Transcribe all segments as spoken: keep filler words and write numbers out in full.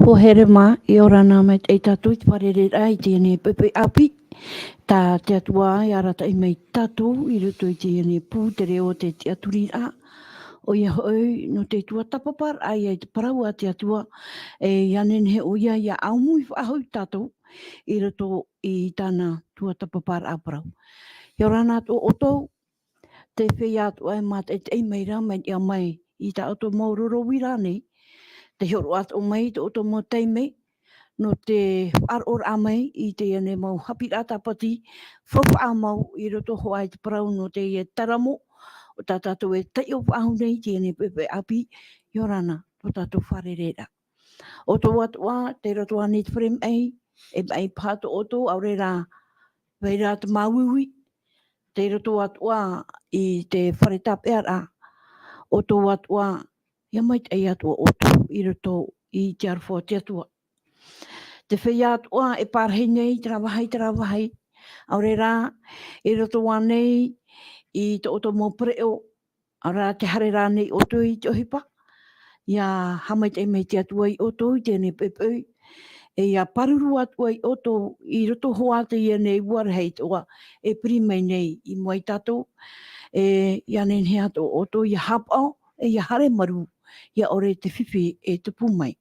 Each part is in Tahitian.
Pō here mā, ʻia ora na maitaʻi tātou i te fārereiraʻa i teie nei poʻipoʻi ʻāpī. Tā te Atua e arataʻi mai tātou i roto i teie nei pū, te reo o te tiʻaturiraʻa. ʻOia hoʻi, nō te tuatāpaparaʻa ia i te parau a te Atua, e ʻia nehenehe ʻoia ʻia ʻāmui faʻahou tātou i roto i tāna tuatāpaparaʻa parau. ʻIa ora na tō ʻoutou, te feiā atoʻa e mātaʻitaʻi mai ra, mai niʻa mai i tā ʻoutou mau roro uira nei, te hōroʻa atoʻa mai i tō ʻoutou mau taime, nō te faʻaroʻoraʻa mai i teie nei mau haʻapiʻiraʻa tāpati, faufaʻa mau i roto hoʻi i te parau nō teie terā moʻa, ʻo tā tātou e taiʻo faʻahou nei i teie nei poʻipoʻi ʻāpī, ʻia ora na tō tātou fārereiraʻa. ʻO tō atoʻa, tei roto ānei i te fare maʻi, e maʻi paha tō ʻoutou, ʻaore rā, vai ra te māuiui, tei roto atoʻa i te fare tāpeʻaraʻa, ʻo tō atoʻa, ʻia maitaʻi atoʻa ʻoutou i roto i te aroha o te Atua. Te feiā atoʻa e parahi nei, terā vāhi, terā vāhi, ʻaore rā, i roto ānei i tō ʻoutou mau pereʻoʻo, ʻaore rā te haere rānei ʻoutou i te ʻohipa, ʻia haʻamaitaʻi mai te Atua ia ʻoutou i teie nei poʻipoʻi, e ʻia pāruru atu ai ʻoutou i roto hoʻi i teie nei ua rahi atoʻa e piri mai nei i mua ia tātou, e ʻia nehenehe atoʻa ʻoutou ʻia haʻapaʻo, e ʻia haere marū, ʻia ʻore te fifi e tupu mai.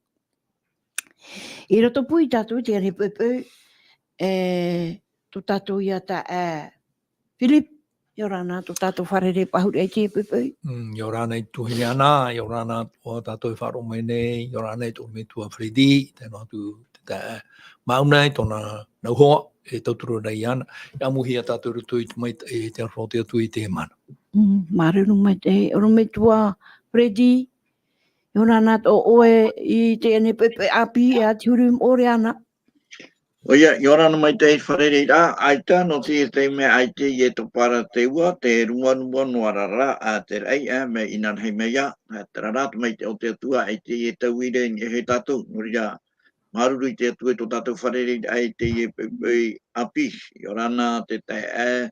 I roto pū ia tātou i teie nei poʻipoʻi, e, tō tātou ia taeaʻe Philip, ʻia ora na tō tātou fārerei pāhuri i teie nei poʻipoʻi. Mm, ʻia ora na i te tuahine Ana, ʻia ora na tō tātou e faʻaroʻo mai nei, ʻia ora na i tō metua Freddy, tae noa atu te taeaʻe Mauna i tōna nau hoa, e tauturu nei iāna, ʻia ʻāmui ia tātou i roto i te mai, i te aroha o te Atua i teie mahana. Mm, māuruuru maitaʻi, ʻorometua Freddy, ʻia ora na tō ʻoe i teie nei poʻipoʻi ʻāpī, e ʻati huru moʻorea na. ʻOia, ʻia ora na maitaʻi fārereiraʻa, ʻaita, nō te taime ʻaita e topa ra te ua, te rumaruma noa ra rā, a te raʻi, a, mea inanahi mai ā, a, terā rā te maitaʻi o te Atua, ʻaita e tauira i niʻa ia tātou, nō reira, māuruuru i te Atua i tō tātou fārereiraʻa i teie poʻipoʻi ʻāpī, ʻia ora na te taeaʻe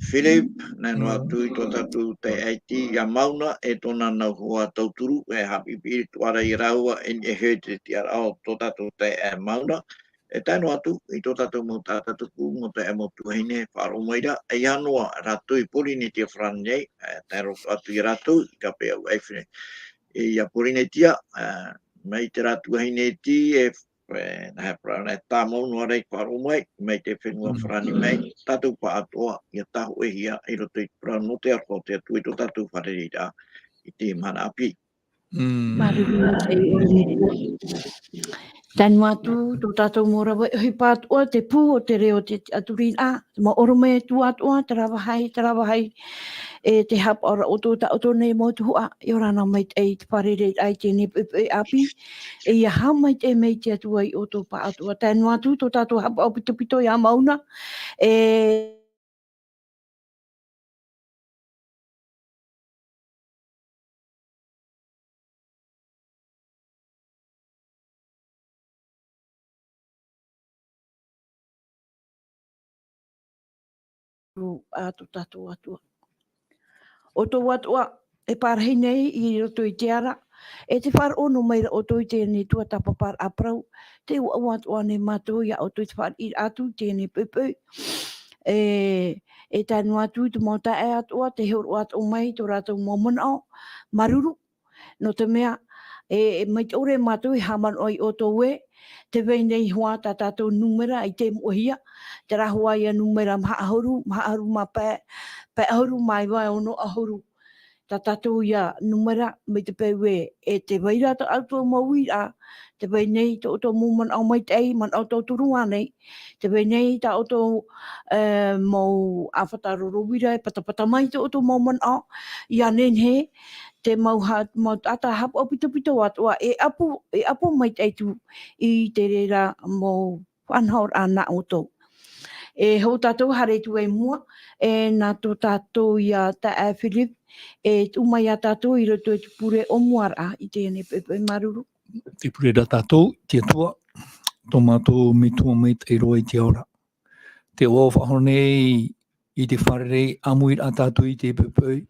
Philip, tae noa atu i tō tātou taeaʻe iti ia Mauna, e tōna nau hoa tauturu, e haʻapiʻipiʻi atoʻa ra ia rāua, i niʻa i te tiʻaraʻa o tō tātou taeaʻe Mauna, e tae noa atu i tō tātou mau taʻata tupu, mau taeaʻe mau tuahine, faʻaroʻo mai ra, e ʻia noa rātou i Pōrīnetia Farāni nei, e tae roto atu ia rātou, i Kapeʻau Aifine. E ia Pōrīnetia, e, mai terā tuahine iti, e, e, nā he parau nā tāmau noa ra i faʻaroʻo mai, mai te fenua Farāni mai, tātou pāʻatoʻa, ʻia tāhoʻihia i roto i te parau nō te aroha o te Atua i tō tātou fārereiraʻa, i teie mahana ʻāpī. Mm. Māuruuru maitaʻi ʻorometua. Tae noa atu, tō tātou mau rave ʻohipa atoʻa, te pū o te reo o te tiʻaturiraʻa, mau ʻorometua atoʻa, terā vāhi, terā vāhi, e te haʻapaʻoraʻa o tō tātou nei mau tuhaʻa, ʻia ora na maitaʻi i te fārereiraʻa i teie nei poʻipoʻi ʻāpī, e ʻia haʻamaitaʻi mai te Atua ia ʻoutou pāʻatoʻa. Tae noa atu, tō tātou haʻapaʻo pitopito ia Mauna, e ʻo tō tātou Atua. ʻO tō atoʻa e parahi nei i roto i te ara, e tē faʻaroʻo noa mai ra ʻoutou i teie nei tuatāpaparaʻa parau, tē ʻuaʻua atoʻa nei mātou ia ʻoutou i te fāriʻiraʻa atu i teie nei poʻipoʻi. E, e tae noa atu i te mau taeaʻe atoʻa, tē hōroʻa atoʻa mai tō rātou mau manaʻo, māuruuru, nō te mea, e, e mai te ʻore mātou e haʻamanaʻo ia ʻoutou ē, tē vai nei hoʻi tā tātou nūmera i te moʻehia, terā hoʻi ia nūmera maha ʻahuru, maha ʻahuru mā pae, pae ʻahuru mā iva e ono ʻahuru. Tā tātou ia nūmera, mai te peu ē, e tē vai ra tā ʻoutou mau uiraʻa, tē vai nei tō ʻoutou mau manaʻo maitaʻi, manaʻo tauturu ānei, tē vai nei tā ʻoutou, e, mau ʻāfata roro uira e patapata mai tō ʻoutou mau manaʻo, ʻia nehenehe, te mau ha-, mau taʻata haʻapaʻo pitopito atoʻa, e ʻapo, e ʻapo maitaʻi atu i te reira mau faʻanahoraʻa nā ʻoutou. E hou tātou haere atu i mua, e nā tō tātou ia taeaʻe Philip, e tuʻu mai ia tātou i roto i te pure ʻōmuaraʻa i teie nei poʻipoʻi, māuruuru. Te pure ra tātou, te Atua, tō mātou Metua maitaʻi roa i te ao ra. Tē ʻoaʻoa faʻahou nei i te fārerei ʻāmui ra tātou i teie poʻipoʻi.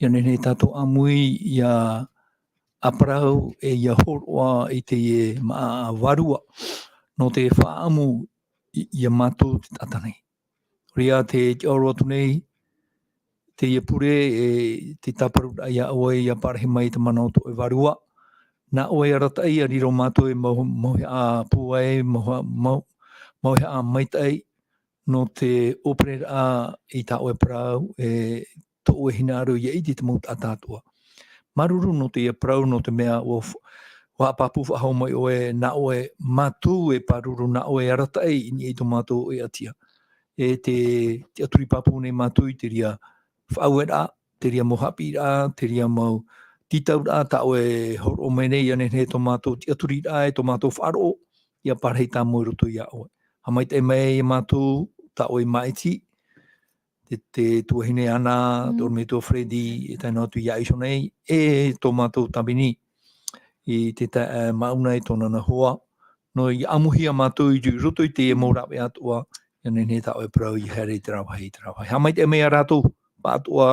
ʻIa nehenehe tātou ʻāmui ʻia ʻa parau e ia hōroʻa i teie māʻa vārua, nō te faʻaʻamu i, ia mātou te taʻata nei. Nō reira te tiʻaoro atu nei, teie pure e te tāparuraʻa iā ʻoe ia parahi mai te mana o tō ʻoe vārua. Nā ʻoe arataʻi ia riro mātou e mau, mauhaʻa pūai, mauhaʻa, mau, mauhaʻa maitaʻi, nō te ʻōpereraʻa i tā ʻoe parau, e tō ʻoe hinaʻaro ia ʻite te mau taʻata atoʻa. Māuruuru nō teie parau, nō te mea ʻua f-, ʻua haʻapāpū faʻahou mai ʻoe, nā ʻoe mātou e pāruru, nā ʻoe arataʻi i niʻa i tō mātou ʻoiʻatia. E te, te tiʻaturi pāpū nei mātou i te reira faʻaueraʻa, te reira mau haʻapiʻiraʻa, te reira mau tītauraʻa, tā ʻoe hōroʻa mai nei, ia nehenehe tō mātou tiʻaturiraʻa, e tō mātou faʻaroʻo, ia parahi tāmau i roto iā ʻoe. Haʻamaitaʻi mai iā mātou, tā ʻoe māʻiti, te, te tuahine Ana, Mm. te ʻorometua Freddy, e tae noa atu iā ʻoe iho nei, e tō mātou Tamini, i te ta-, e, Mauna i tōna nā hoa. Nō ia ʻamuhia mātou i, i roto i teie mau rāveʻa atoʻa, ia nehenehe tā ʻoe parau ia haere i terā vāhi, i terā vāhi. Haʻamaitaʻi mai iā rātou, pāʻatoʻa,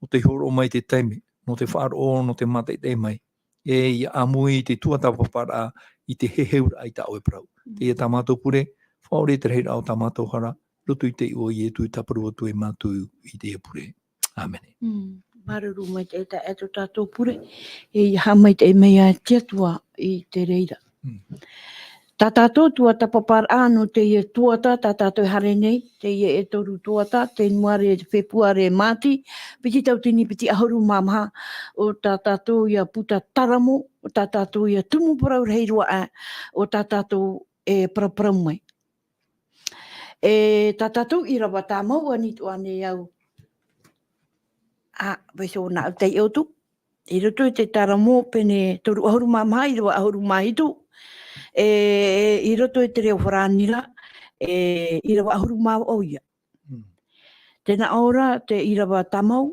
ʻo tei hōroʻa mai te taime, nō te faʻaroʻo, nō te mātaʻitaʻi mai. E ia ʻāmui i te tuatāpaparaʻa, i te heheuraʻa i tā ʻoe parau. Mm. Teie tā mātou pure, faʻaʻore te rahiraʻa o tā mātou hara, roto i te iʻoa o Ietu e tāparu atu ai mātou i teie pure. ʻĀmene. Mm. Māuruuru maitaʻi e tā, e tō tātou pure, e ia haʻamaitaʻi mai iā te Atua i te reira. Mm. Tā tātou tuatāpaparaʻa nō teie tuata, tā tātou e haere nei, teie e toru tuata, Tenuare, Fepuare, Māti, piti tauatini piti ʻahuru mā maha, ʻo tā tātou ia puta taramo, ʻo tā tātou ia tumu parau rahi roa aʻe, ʻo tā tātou e paraparau mai. E tā tātou ʻīrava tāmau, ani atu ānei au. Ā, vaiho nā ʻu taiʻo atu. I roto i te taramo pene toru ʻahuru mā maha, ʻīrava ʻahuru mā hitu. E, i roto i te reo Farāni ra, e, ʻīrava ʻahuru mā vaʻu ia. Mm. Tē nā ʻō ra te ʻīrava tāmau,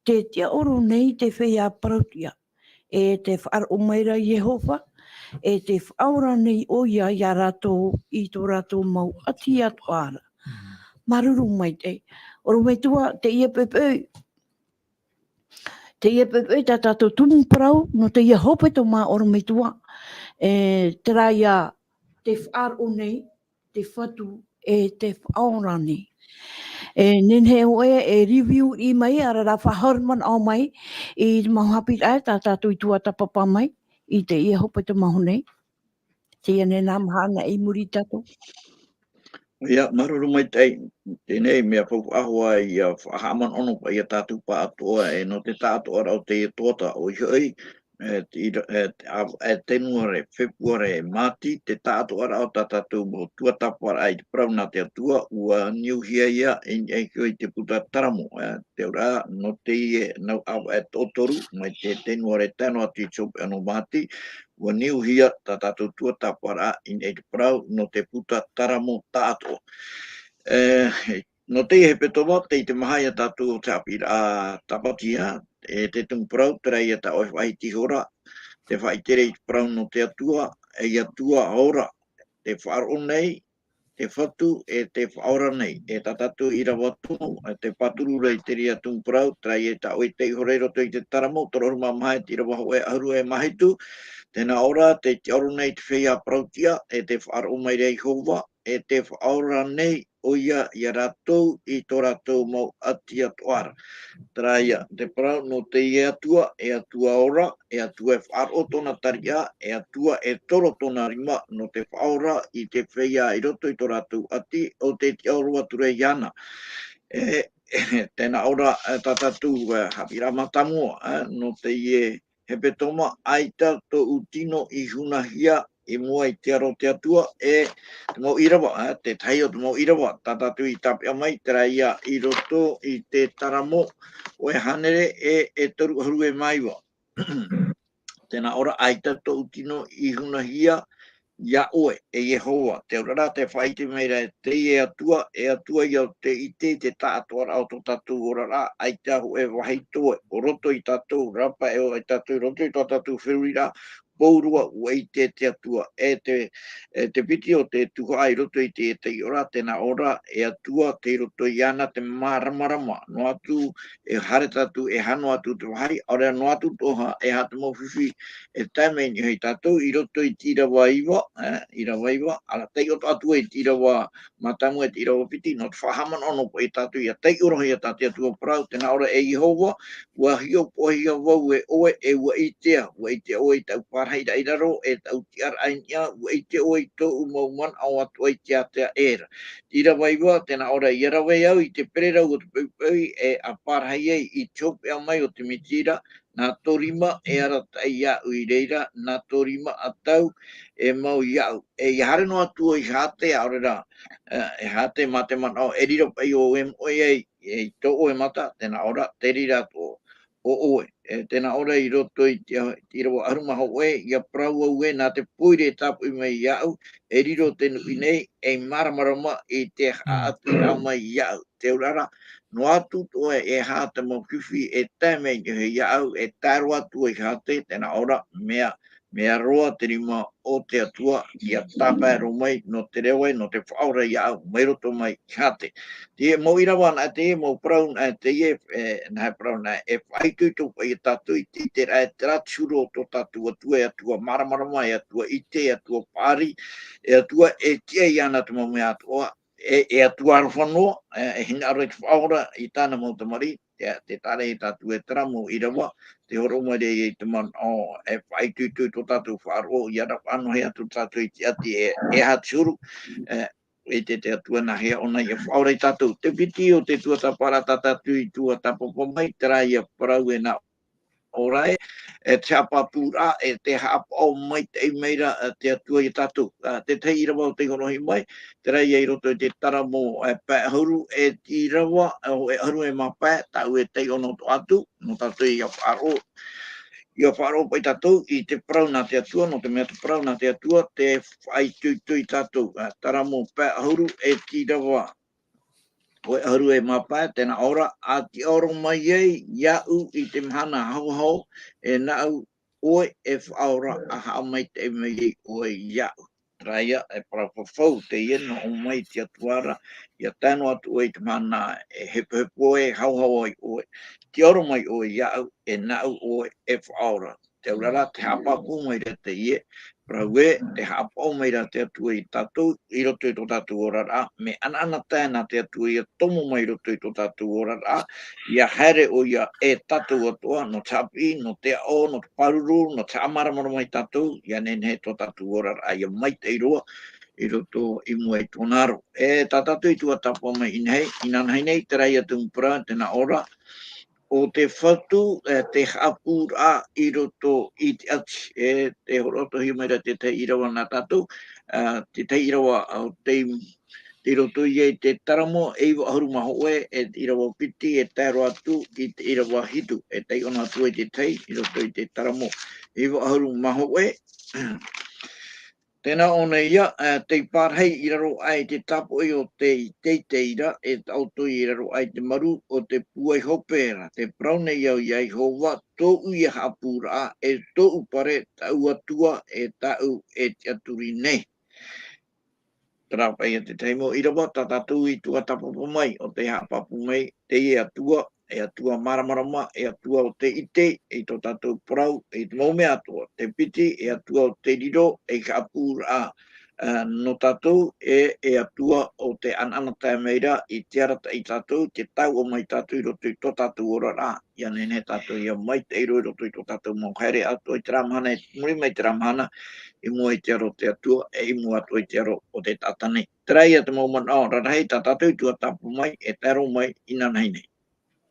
tē tiʻaoro nei te feiā parautiʻa, e tē faʻaroʻo mai ra Iehova, e tē faʻaora nei ʻoia iā rātou i tō rātou mau ʻati atoʻa ra. Mm. Māuruuru maitaʻi. ʻOrometua, teie poʻipoʻi, teie poʻipoʻi tā tātou tumu parau, nō teie hepetoma ʻorometua, e, terā ia tē faʻaroʻo nei, te Fatu, e tē faʻaora nei. E nehenehe ʻoe e review-riʻi mai, ʻaore rā faʻahaere manaʻo mai, i te mau haʻapiʻiraʻa tā tātou i tuatāpapa mai, i teie hepetoma nei. Teie nei nā mahana i muri tātou. ʻIa, māuruuru maitaʻi, teie nei mea faufaʻa hoʻi ia faʻahaʻamanaʻo paʻi ia tātou pāʻatoʻa, e nō te taʻatoʻaraʻa o teie tuata, ʻoia hoʻi, e, te ʻīra-, e, te ʻāvaʻe Tenuare, Fepuare, Māti, te taʻatoʻaraʻa o tā tātou mau tuatāpaparaʻa i te parau nā te Atua, ʻua niuhia ia i niʻa iho i te puta taramo, e, te auraʻa, nō teie nau ʻāvaʻe toʻotoru, mai te Tenuare tae noa atu i te hopeʻa nō Māti, ʻua niuhia tā tātou tuatāpaparaʻa i niʻa i te parau nō te puta taramo taʻatoʻa. E, nō teie hepetoma, tei te maha ia tātou o te haʻapiʻiraʻa tāpati, e te tumu parau, terā ia tā ʻoe e faʻahiti iho ra, tē faʻaʻite ra i te parau nō te Atua, e Atua ora, tē faʻaroʻo nei, te Fatu, e tē faʻaora nei, e tā tātou ʻīrava tumu, e tē pāturu ra i te reira tumu parau, terā ia tā ʻoe e taiʻo ra i roto i te taramo, toru ʻahuru mā maha e te ʻīrava hōʻē ʻahuru e mā hitu, tē nā ʻō ra, tē tiʻaoro nei te feiā parautiʻa, e tē faʻaroʻo mai ra Iehova, e tē faʻaora nei ʻoia iā rātou i tō rātou mau ʻati atoʻa ra. Terā ia te parau nō teie Atua, e Atua ora, e Atua e faʻaroʻo tōna tariʻa, e Atua e toro tōna rima nō te faʻaora i te feiā i roto i tō rātou ʻati, ʻo tē tiʻaoro atu ra iāna. E, tē nā ʻō ra, e, tā tātou, e, haʻapiʻiraʻa mātāmua, e, nō teie hepetoma, ʻaita tōʻu tino i hunahia i mua i te aro o te Atua, e te mau ʻīrava, e, te tahi o te mau ʻīrava, tā tātou i tāpeʻa mai, terā ia i roto i te taramo, hōʻē hānere e, e toru ʻahuru e mā iva. Tē nā ʻō ra, ʻaita tōʻu tino i hunahia iā ʻoe, e Iehova, te auraʻa tē faʻaʻite mai ra, e teie Atua, e Atua ia ʻo tē ʻite i te taʻatoʻaraʻa o tō tātou oraraʻa, ʻaita hōʻē vāhi toe, ʻo roto ia tātou, rāpae ʻoe ia tātou, i roto i tō tātou feruriraʻa, Pauroa, ʻua ʻite te Atua. E te, e te piti o te tuhaʻa i roto i te taiʻo ra, tē nā ʻō ra, e Atua, tei roto iāna te māramarama. Noa atu, e haere tātou, e hano atu te vāhi, ʻaore rā noa atu atoʻa, e aha te mau fifi, e tae mai nei iā tātou, i roto i te ʻīrava iva, e, ʻīrava iva, ʻāreʻa, taiʻo atoʻa atu i te ʻīrava mātāmua, e te ʻīrava piti, nō te faʻahaʻamanaʻo noa paʻi tātou, ʻia taiʻo roa iā tā te Atua parau, tē nā ʻō ra, e Iehova, ʻua hiʻopoʻahia vau e ʻoe, e ʻua ʻitea, ʻua ʻitea ʻoe i tāʻu pārahiraʻa i raro, e tāʻu tiʻaraʻa i niʻa, ʻua ʻitea ʻoe i tōʻu mau manaʻo atoʻa i te ātea ʻē ra. ʻĪrava iva, tē nā ʻō ra, ʻia rave au i te pererau o te poʻipoʻi, e ʻa pārahi ai i te hopeʻa mai o te miti ra, nā tō rima e arataʻi iāʻu i reira, nā tō rima ʻa tau e mau iāʻu. E ʻia haere noa atu ʻoe i Hāte, ʻaore rā, e, e Hāte, mā te manaʻo, e riro paʻi ʻoe e moʻe ai, e, i tō ʻoe mata, tē nā ʻō ra, te reira atoʻa ʻo ʻoe. E, tē nā ʻō ra i roto i te, te ʻīrava ʻahuru mā hōʻē, ʻia parau au ē, nā te pōiri e tāpoʻi mai iāʻu, e riro te nuʻu nei, ei māramarama i te haʻaʻaturaʻa mai iāʻu. Te auraʻa ra, noa atu atoʻa e aha te mau fifi e tae mai nei iāʻu, e tae roa atu ʻoe i Hāte, tē nā ʻō ra, mea, mea roa te rima o te Atua, ʻia tāpae roa mai, nō te reo ē, nō te faʻaora iāʻu, mai roto mai i Hāte. Te mau ʻīrava anaʻe teie, mau parau anaʻe teie, e, nā he parau anaʻe, e faʻaitoito paʻi iā tātou i te, i te, e terā te huru o tō tātou Atua, e Atua māramarama, e Atua ʻite, e Atua paʻari, e Atua e tiʻa iāna te mau mea atoʻa, e, e Atua aroha noa, e, e hinaʻaro i te faʻaora i tāna mau tamariʻi, te, te taʻa ra iā tātou e terā mau ʻīrava, tē hōroʻa mai ra i te manaʻo, e faʻaitoito i tō tātou faʻaroʻo, ʻia ravaʻa noa atu tātou i te ʻati, e, e aha te huru, e, ʻite te Atua nā hea ʻōna ʻia faʻaora iā tātou. Te piti o te tuatāpaparaʻa tā tātou i tuatāpapa mai, terā ïa parau e nā ʻō ra ē, e te haʻapāpūraʻa, e te haʻapaʻo maitaʻi mai ra, e, te Atua iā tātou. Ā, te tahi ʻīrava ʻo tei hōroʻahia mai, terā ïa i roto i te Taramo, e, pae ʻahuru, e te ʻīrava, e, hōʻē ʻahuru e mā pae, tāʻu e taiʻo noa atu, nō tātou ʻia faʻaroʻo, ʻia faʻaroʻo paʻi tātou i te parau nā te Atua, nō te mea te parau nā te Atua, tē faʻaitoito ia tātou. Ā, Taramo pae ʻahuru, e te ʻīrava hōʻē ʻahuru e mā pae, tē nā ʻō ra, ʻa tiʻa roa mai ai iāʻu i te mahana haohaoa, e nāʻu ʻoe e faʻaora, ʻa haʻamaitaʻi mai ai ʻoe iāʻu. Terā ïa, e parau fafau teie nō ʻō mai te Atua ra, ʻia tae noa atu ʻoe i te mahana e hepohepo e haohaoa ai ʻoe, tiʻa roa mai ʻoe iāʻu, e nāʻu ʻoe e faʻaora. Te auraʻa, te haʻapāpū mai ra teie, parau ē, te haʻapaʻo mai ra te Atua ia tātou, i roto i tō tātou oraraʻa, mea ʻanaʻanatae nā te Atua ʻia tomo mai i roto i tō tātou oraraʻa, ʻia haere ʻoia e tātou atoʻa, nō te haʻapiʻi, nō te aʻo, nō te pāruru, nō te haʻamāramarama ia tātou, ʻia nehenehe tō tātou oraraʻa ʻia maitaʻi roa, i roto i mua i tōna aro. E tā tātou i tuatāpapa mai i ʻīnaʻi, inanahi nei, terā ïa te mau parau, tē nā ʻō ra, ʻo te fatu, e, te haʻapūraʻa i roto i te ʻati, e, tē hōroʻahia mai ra te tahi ʻīrava nā tātou, ā, te tahi ʻīrava, ā, ʻo tei, tei roto ïa i te Taramo, e iva ʻahuru mā hōʻē, e te ʻīrava piti, e tae roa atu i te ʻīrava hitu, e taiʻo noa atu ai te tahi, i roto i te Taramo, e iva ʻahuru mā hōʻē, Tē nā ʻō nei ïa, ā, tei pārahi i raro aʻe i te tāpoʻi o te teitei ra, e taʻoto i raro aʻe i te maru o te pūai hope ra. Tē parau nei au iā Iehova, tōʻu ïa haʻapūraʻa, e tōʻu pare, tāʻu Atua, e tāʻu e tiʻaturi nei. Terā paʻi ïa te tahi mau ʻīrava, tā tātou i tuatāpapa mai, ʻo tē haʻapāpū mai, teie Atua, e Atua māramarama, e Atua o te ʻite, i tō tātou parau, i te mau mea atoʻa. Te piti, e Atua o te riro, e haʻapūraʻa, ā, nō tātou, e, e Atua o te ʻanaʻanatae mai ra, i te arataʻi ia tātou, te taua mai ia tātou i roto i tō tātou oraraʻa, ʻia nehenehe tātou ʻia maitaʻi roa i roto i tō tātou mau haere atoʻa i terā mahana, i muri mai terā mahana, i mua i te aro o te Atua, e i mua atoʻa i te aro o te taʻata nei. Terā ïa te mau manaʻo rarahi tā tātou i tuatāpapa mai, e tae roa mai inanahi nei. Mm.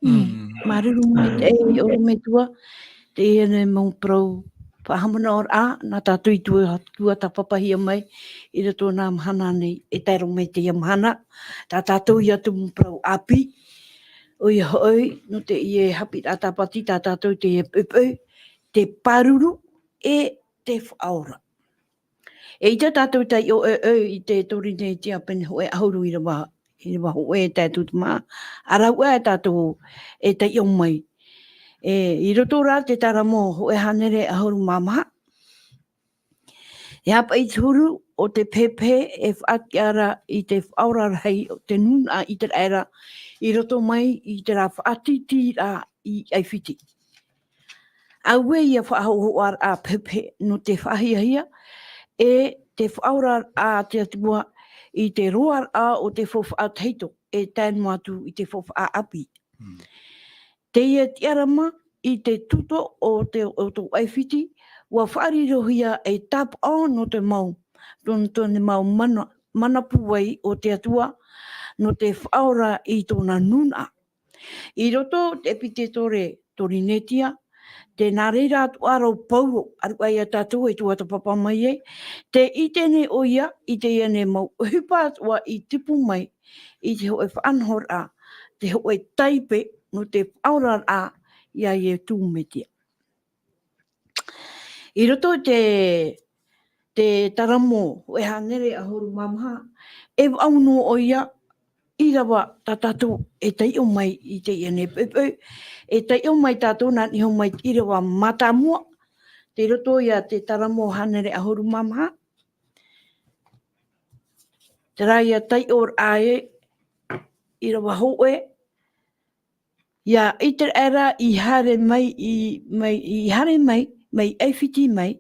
Mm. Māuruuru maitaʻi, e ʻorometua, teie nei mau parau faʻahaʻamanaʻoraʻa, nā tātou i tua, tuatāpapahia mai, i roto i nā mahana nei, e tae roa mai teie mahana, tā tātou ïa te mau parau ʻāpī, ʻoia hoʻi, nō teie haʻapiʻiraʻa tāpati, tā tātou teie poʻipoʻi, te pāruru, e te faʻaora. E ʻaita tātou taiʻo ʻoiʻoi i te Torinetia pene hōʻē ʻahuru ʻīrava, ʻīrava hōʻē tae atu i te maha. ʻA rave ā tātou e taiʻo mai. E, i roto rā te Taramo hōʻē hānere ʻahuru mā maha. E haʻapaʻo i te huru o te pehepehe e faʻatiʻa ra i te faʻaora rahi o te nūnaʻa Iteraera i roto mai i terā faʻatītīraʻa i ʻAifiti. Auē ia faʻahohoʻaraʻa pehepehe nō te faʻahiahia e te faʻaoraraʻa a te Atua i te roaraʻa o te faufaʻa tahito e tae noa atu i te faufaʻa ʻāpī. Mm. Teie tiʻarama i te tuto o te, o tō ʻAifiti, ua faʻarirohia e tāpaʻo nō te mau, nō te mau mana, mana pūai o te Atua, nō te faʻaora i tōna nūnaʻa. I roto te ʻEpitetore Torinetia, tē nā reira atoʻa ra ʻo Paulo, ʻaruʻa ia tātou e tuatāpapa mai ai, tē ʻite nei ʻoia i teie nei mau ʻohipa atoʻa i tupu mai i te hōʻē faʻanahoraʻa, te hōʻē taipe nō te faʻaoraraʻa ia Iesu Mesia. I roto i te, te Taramo hōʻē hānere ʻahuru mā maha, e vaʻu noa ʻoia, ʻīrava tā tātou e taiʻo mai i teie nei poʻipoʻi, e taiʻo mai tātou nā niʻa iho mai i te ʻīrava mātāmua, tei roto ia te Taramo hānere ʻahuru mā maha, terā ia taiʻoraʻa ē, ʻīrava hōʻē, ia Iteraera i haere mai, i, mai, i haere mai, mai ʻAifiti mai,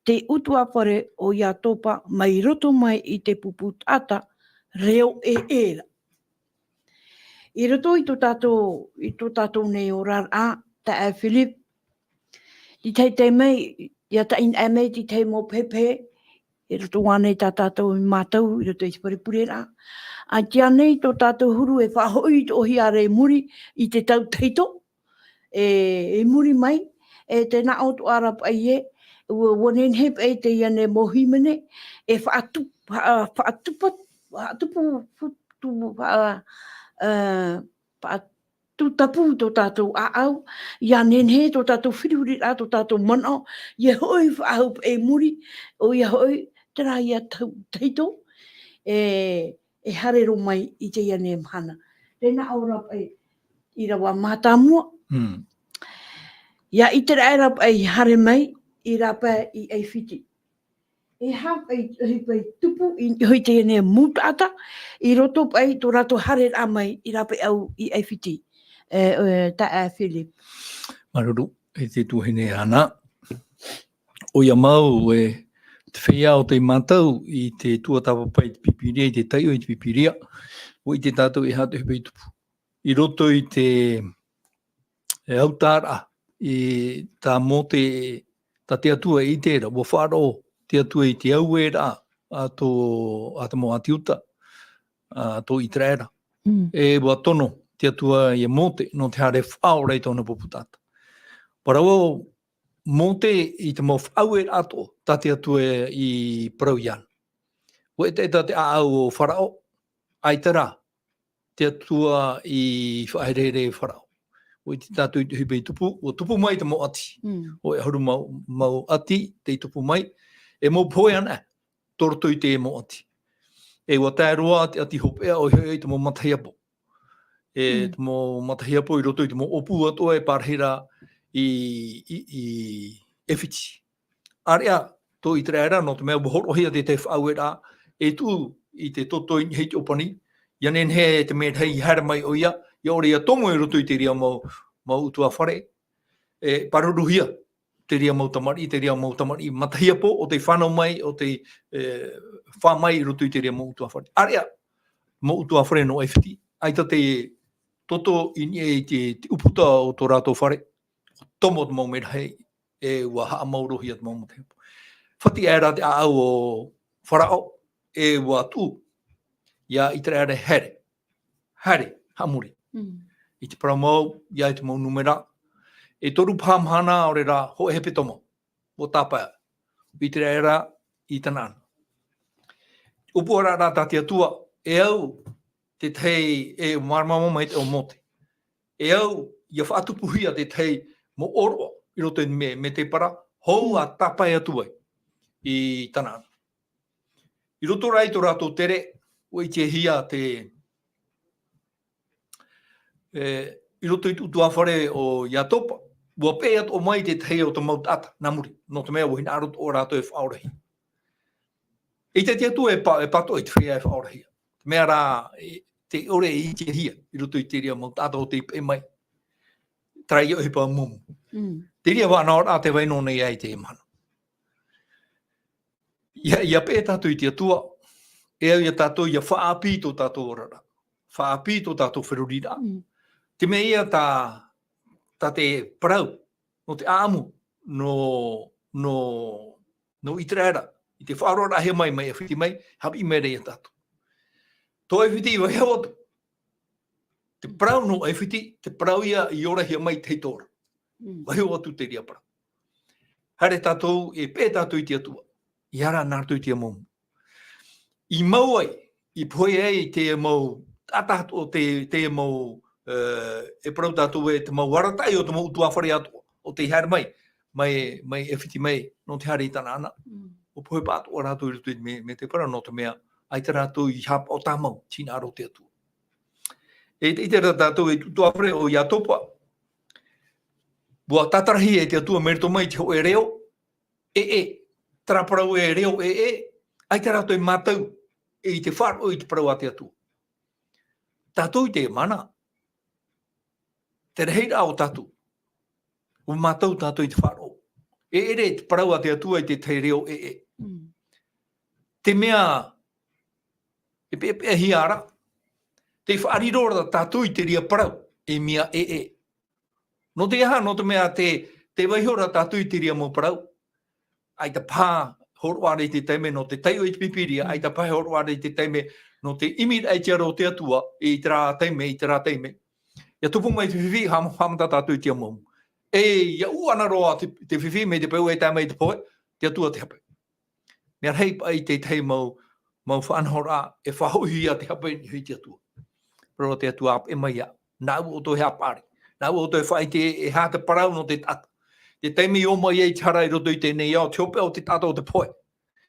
te ʻutuāfare o Iatopa mai roto mai i te pupu taʻata reo ʻē ra. I roto i tō tātou, i tō tātou nei oraraʻa, taeaʻe Philip, tē tae mai, ʻia taʻinaʻe mai te tahi mau pehepehe, i roto ānei tā tātou i mātau, i roto i te fare pureraʻa. ʻAita ānei tō tātou huru e faʻahoʻi atoʻahia ra i muri i te tau tahito, e, i muri mai, e tē nā ʻō atoʻa ra paʻi ē, ua, ua nehenehe paʻi teie nei mau hīmene, e faʻatu-, faʻa-, faʻatupa-, faʻatupu, futu-, faʻa-, ā, faʻatutapu tō tātou ʻāʻau, ʻia nehenehe tō tātou firifiriraʻa, tō tātou manaʻo, ʻia hoʻi faʻahou paʻi i muri, ʻoia hoʻi, terā ia tau tahito, e, e haere roa mai i teie nei mahana. Tē nā ʻō ra paʻi, ʻīrava mātāmua. Mm. Ia Iteraera paʻi i haere mai, i rāpae i ʻAifiti. E aha paʻi, e aha paʻi tupu i, i teie nei mau taʻata, i roto paʻi tō rātou haereraʻa mai, i rāpae ʻau i ʻAifiti. E, e, taeaʻe Philip. Māuruuru, e te tuahine Ana. ʻOia mau, e, te feiā o tei mātau i te tuatāpapa i te Pīpīria, i te taiʻo i te Pīpīria, ʻua ʻite tātou e aha te hōʻē tupu. I roto i te, e, autaʻaraʻa, i tā Mōte, tā te Atua i ʻite ra, ʻua faʻaroʻo te Atua i te aueraʻa a tō, a te mau ʻāti Iuta, a tō Iteraera. Mm. E ʻua tono te Atua ia Mōte, nō te haere faʻaora i tōna pupu taʻata. Parau ā Mōte i te mau faʻaueraʻa atoʻa, tā te Atua i parau iāna. ʻUa ʻetaʻeta te ʻāʻau o Faraō, ʻaita rā, te Atua i faʻaherehere e Faraō. ʻUa ʻite tātou i te hōʻē tupu, ʻua tupu mai te mau ʻāti. Mm. ʻOia ʻahuru mau, mau ʻāti tei tupu mai, e mau pohe ana, tō roto i te mau ʻāti. E ʻua tae roa te ʻāti hopeʻa, ʻoia hoʻi te mau matahiapo. E Mm. te mau matahiapo i roto i te mau ʻōpū atoʻa e pārahi ra i, i, i ʻAifiti. ʻĀreʻa tō Iteraera, nō te mea ʻua hōroʻahia te tahi faʻaueraʻa, e tuʻu i te toto i niʻa i te ʻōpani, ʻia nehenehe te merahi i haere mai ʻoia, ʻia ʻore ʻia tomo i roto i te reira mau, mau ʻutuāfare, e pāruruhia te reira mau tamariʻi, te reira mau tamariʻi matahiapo, ʻo tei fānau mai, ʻo tei, e, fā mai i roto i te reira mau ʻutuāfare. ʻĀreʻa, mau ʻutuāfare nō ʻAifiti, ʻaita te toto i niʻa i te, te ʻūputa o tō rātou fare, tomo te mau merahi, e ʻua haʻamaurohia te mau matahiapo. Fati aʻera te ʻāʻau o Faraō, e ʻua tuʻu ia Iteraera e haere. Haere, haʻamori. Mm. I te parau mau, ʻia ʻite te mau nūmera. E toru paha mahana, ʻaore rā, hōʻē hepetoma. ʻUa tāpae. Iteraera i Tanaana. ʻUpuʻa ra tā te Atua, e au, te tahi, e māramarama mai te ʻo Mōte. E au, ʻia faʻatupuhia te tahi mau ʻōroʻa i roto i te me-, mētēpara, hou ʻa tāpae atu ai i Tanaana. I roto rā i tō rātou tere, ʻua ʻitehia te, e, i roto i te ʻutuāfare o Iatopa, ʻua peʻe atoʻa mai te tahi o te mau taʻata, nā muri, nō te mea ʻua hinaʻaro atoʻa rātou e faʻaorahia. I te, te Atua e pa-, e pātoʻa i te feiā e faʻaorahia. Te mea rā, e, te ʻore e ʻitehia i roto i te reira mau taʻata o tei peʻe mai. Terā ia ʻohipa momo. Mm. Te reira faʻanahoraʻa tē vai noa nei ai i teie mahana. Ia, ia peʻe tātou i te Atua, e au ia tātou ia faʻaʻāpī tō tātou oraraʻa. Faʻaʻāpī tō tātou feruriraʻa. Mm. Te mea ia tā, tā te parau, nō te ʻāʻamu, nō, nō, nō ʻĪteraʻera, i te faʻaroʻorahia mai, mai ʻAifiti mai, haʻapiʻi mai ra ia tātou. Tō ʻAifiti i vaiiho atu. Te parau nō ʻAifiti, te parau ia i orahia mai te tora. Mm. Vaiiho atu te reira parau. Haere tātou, e peʻe tātou i te Atua. ʻIa ora nā roto i te mau. I mau ai, i pohe ai te mau, taʻata o te, te mau, e, e parau tātou e te mau arataʻi o te mau ʻutuāfare atoʻa, o tei haere mai, mai, mai ʻAifiti mai, nō te haere i Tanaana. Mm. ʻO pohe paʻatoʻa rātou i roto i te me-, mea te parau, nō te mea, ʻaita rātou i haʻapaʻo tāmau, tīnaʻa roa te Atua. E te, i te reira tātou e te ʻutuāfare o Iatopa. ʻUa tātarahia e te Atua mai roto mai i te hōʻē reo, ʻē, ʻē, terā parau e reo ʻē, ʻē, ʻaita rātou e mātau, i te faʻaroʻo i te parau a te Atua. Tātou i teie mahana, te rahiraʻa o tātou, ʻua mātau tātou i te faʻaroʻo. E ʻere te parau a te Atua i te tahi reo ʻē, ʻē. Mm. Te mea, e peʻapeʻahia ra, tē faʻariro ra tātou i te reira parau, e mea ʻē, ʻē. Nō te aha, nō te mea te, tē vaiiho ra tātou i te reira mau parau. ʻAita paha hōroʻa ra i te taime nō te taiʻo i te Pīpīria, Mm. ʻaita paha hōroʻa ra i te taime nō te ʻimiraʻa i te aro o te Atua, i terā taime, i terā taime. ʻIa tupu mai te fifi, haʻam-, haʻamata tātou i te mau. E, ʻia ʻūʻana roa te, te fifi, mai te peu e tae mai te pohe, te Atua te hape. Mea rahi paʻi te tahi mau, mau faʻanahoraʻa, e faʻahoʻihia te hape i niʻa i te Atua. Parau te Atua ʻāpeʻe mai ia, nāʻu ʻoutou e haʻapaʻari. Nāʻu ʻoutou e faʻaʻite e aha te parau nō te taʻata. Te taime i ō mai ai te hara i roto i teie nei ao, te hopeʻa o te taʻata ʻo te pohe.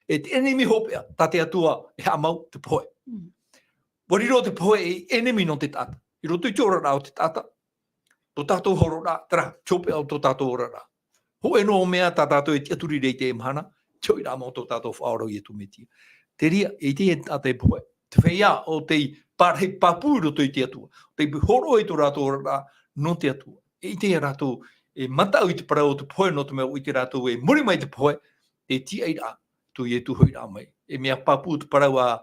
E te ʻenemi hopeʻa, tā te Atua e haʻamau te pohe. Mm. ʻUa riro te pohe ei ʻenemi nō te taʻata. I roto i te oraraʻa o te taʻata, tō tātou hororaʻa, terā, te hopeʻa o tō tātou oraraʻa. Hōʻē noa mea tā tātou e tiʻaturi ra i teie mahana, te hoʻiraʻa mau o tō tātou Faʻaora ʻo Iesu Mesia. Te reira, e ʻite te taʻata e pohe. Te feiā ʻo tei pārahi pāpū i roto i te Atua. Tei hōroʻa i tō rātou oraraʻa nō te Atua. E ʻite rātou, e mataʻu i te parau o te pohe nō te mea ʻua ʻite rātou e muri mai te pohe, e tīaʻiraʻa, tō Iesu hoʻiraʻa mai. E mea pāpū te parau a,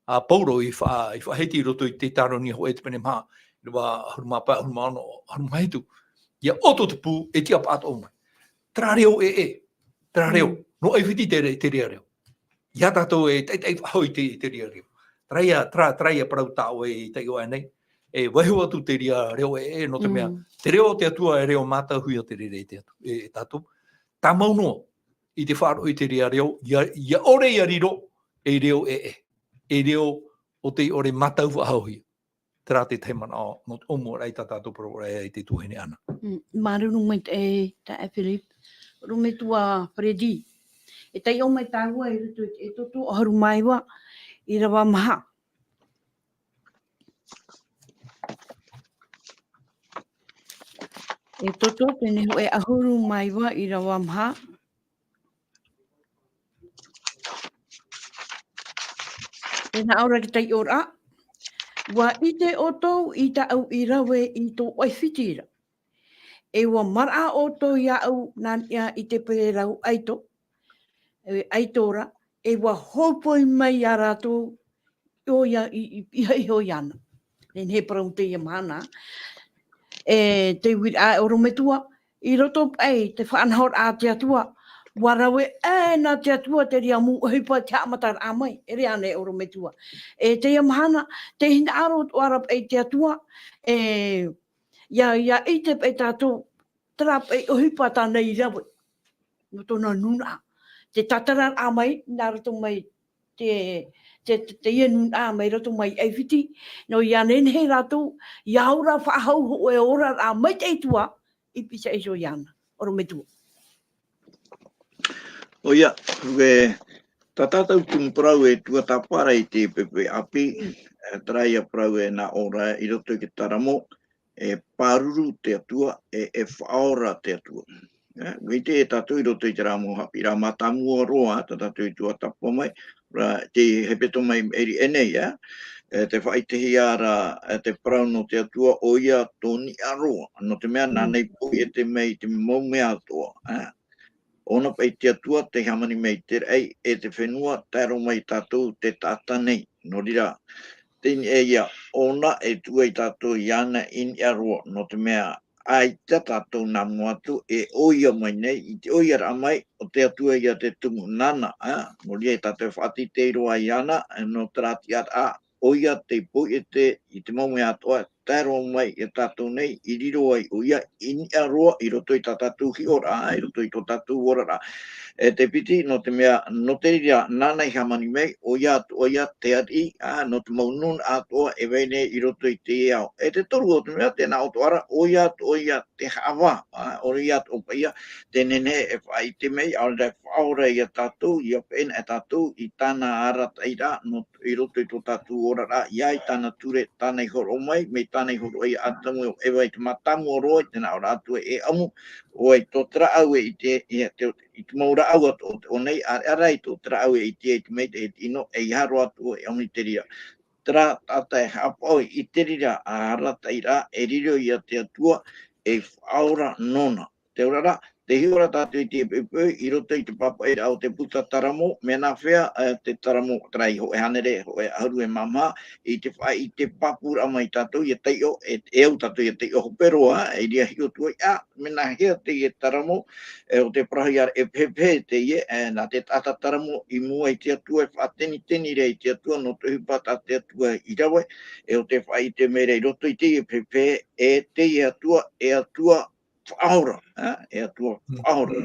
a Paulo i faʻa-, i faʻahiti i roto i te Tēsalonia hōʻē te pene maha, ʻīrava ʻahuru mā pae, ʻahuru mā ono, ʻahuru mā hitu. ʻIa ʻoto te pū, e tiʻa paʻatoʻa mai. Terā reo ʻē, ʻē, terā reo. Mm. Nō ʻAifiti te re-, te reira reo. ʻIa tātou e taʻitaʻi faʻahou i te, te reira reo. Terā ia, terā, terā ia parau tā ʻoe i taiʻo aʻe nei. E vaiiho atu te reira reo ʻē, ʻē, nō te mea, Mm. te reo o te Atua e reo mātāhuʻa te reira e te Atu-, e, e tātou. Tāmau noa, i te faʻaroʻo i te reira reo, ʻia, ʻia ʻore ʻia riro ei reo ʻē, ʻē. Ei reo ʻo tei ʻore mātau faʻahouhia. Terā te tahi manaʻo, nō te ʻōmuaraʻa i tā tātou parau ra i te tuahine Ana. Mm, māuruuru maitaʻi, e, taeaʻe Philip. ʻOrometua Freddy. E taiʻo mai tāua i roto i te Exodo ʻahuru mā iva, ʻīrava maha. Exodo, pene hōʻē ʻahuru mā iva, ʻīrava maha. Tē nā ʻō ra te taiʻoraʻa. ʻUa ʻite ʻoutou i tāʻu i rave i tō ʻAifiti ra. E ʻua maraʻa ʻoutou iāʻu nā niʻa i te pererau ʻaito, e, ʻaito ra, e ʻua hōpoi mai ia rātou, ʻo ia, i, i, i, i, ʻo iāna. Nehenehe parau teie mahana. E, te uiraʻa ʻorometua, i roto paʻi i te faʻanahoraʻa a te Atua, ʻua rave aʻe na te Atua te reira mau ʻohipa i te haʻamataraʻa mai, e ʻere ānei ʻorometua. E teie mahana, tē hinaʻaro atoʻa ra paʻi te Atua, e, ʻia, ʻia ʻite paʻi tātou, terā paʻi ʻohipa tāna i rave. Nō tōna nūnaʻa. Te tātararaʻa mai, nā roto mai te, te, te, teie nūnaʻa mai roto mai ʻAifiti. Nō ʻia nehenehe rātou, ʻia ora faʻahou hōʻē oraraʻa maitaʻi atu ā, i pīhaʻi iho iāna. ʻOrometua. ʻOia, e, tā tātou tumu parau e tuatāpapa ra i te pepe ʻāpī, e, terā ia parau e nā ʻō ra i roto i te Taramo, e pāruru te Atua, e, e faʻaora te Atua. E, ʻua ʻite tātou i roto i terā mau haʻapiʻiraʻa mātāmua roa, tā tātou i tuatāpapa mai, Ra, te hepetoma i maʻiri aʻenei, ā. E, tē faʻaʻitehia ra, e, te parau nō te Atua, ʻoia tō niʻa roa, nō te mea, nāna i poiete mai i te mau mea atoʻa, ā. ʻŌna paʻi te Atua, tei hāmani mai i te raʻi, e te fenua, tae roa mai ia tātou, te taʻata nei. Nō reira, teie nei ïa, ʻōna e tuʻu ai tātou iāna i niʻa roa, nō te mea, ʻaita tātou nā mua atu, e ʻoia mai nei, i te ʻoiaraʻa mai, ʻo te Atua ïa te tumu nāna, ā, nō reira tātou e faʻatītei roa iāna, nō terā tiʻaraʻa, ʻoia tei poiete i te mau mea atoʻa, tae roa mai ia tātou nei, i riro ai ʻoia, i niʻa roa, i roto i tā tātou hiʻoraʻa, i roto i tō tātou oraraʻa. E te piti, nō te mea, nō te reira, nāna i hāmani mai, ʻoia atoʻa ïa te ariʻi, ā, nō te mau nūnaʻa atoʻa, e vai nei i roto i te ao. E te toru o te mea, tēnā ʻōtoʻa ra, ʻoia atoʻa ïa te haʻavā, ā, ʻoia atoʻa paʻi ïa, te nehenehe e faʻaʻite mai, ʻaore rā e faʻaora ia tātou, ʻia peʻe na e tātou, i tāna arataʻiraʻa, nō, i roto i tō tātou oraraʻa, ʻia, i tāna ture, tāna i hōroʻa mai, mai tāna i hōroʻa ia Atamu e ʻo Eva i te mātāmua roa, i te nā ʻō ra atu e ʻamu, ʻo vai tō te rāʻau e ʻite, i te, i te mau rāʻau atoʻa o te ʻō nei, ʻaore rā i tō te rāʻau e ʻite, i te maitaʻi, e te ʻino, e ʻeiaha roa atu e ʻamu i te reira. Terā taʻata e haʻapaʻo i te reira arataʻiraʻa, e riro ia te Atua, e faʻaora nōna. Te auraʻa, tē hiʻo ra tātou i te poʻipoʻi, i roto i te pāpaʻiraʻa o te puta Taramo, mea nāfea, e, te Taramo, terā i hōʻē hānere, hōʻē ʻahuru e mā maha, i te faʻaʻite pāpūraʻa mai tātou, ʻia taiʻo, e, e au tātou ʻia taiʻo hope roa, e reira hiʻo atu ai, ā, mea nāhea teie Taramo, e, ʻo te parauhia ra e pehepehe teie, e, nā te taʻata Taramo i mua i te Atua, e faʻateniteni ra i te Atua, nō te ʻohipa tā te Atua i rave, e ʻo tē faʻaʻite mai ra i roto i teie pehepehe, e teie Atua, e Atua faʻaora, ā, e Atua faʻaora.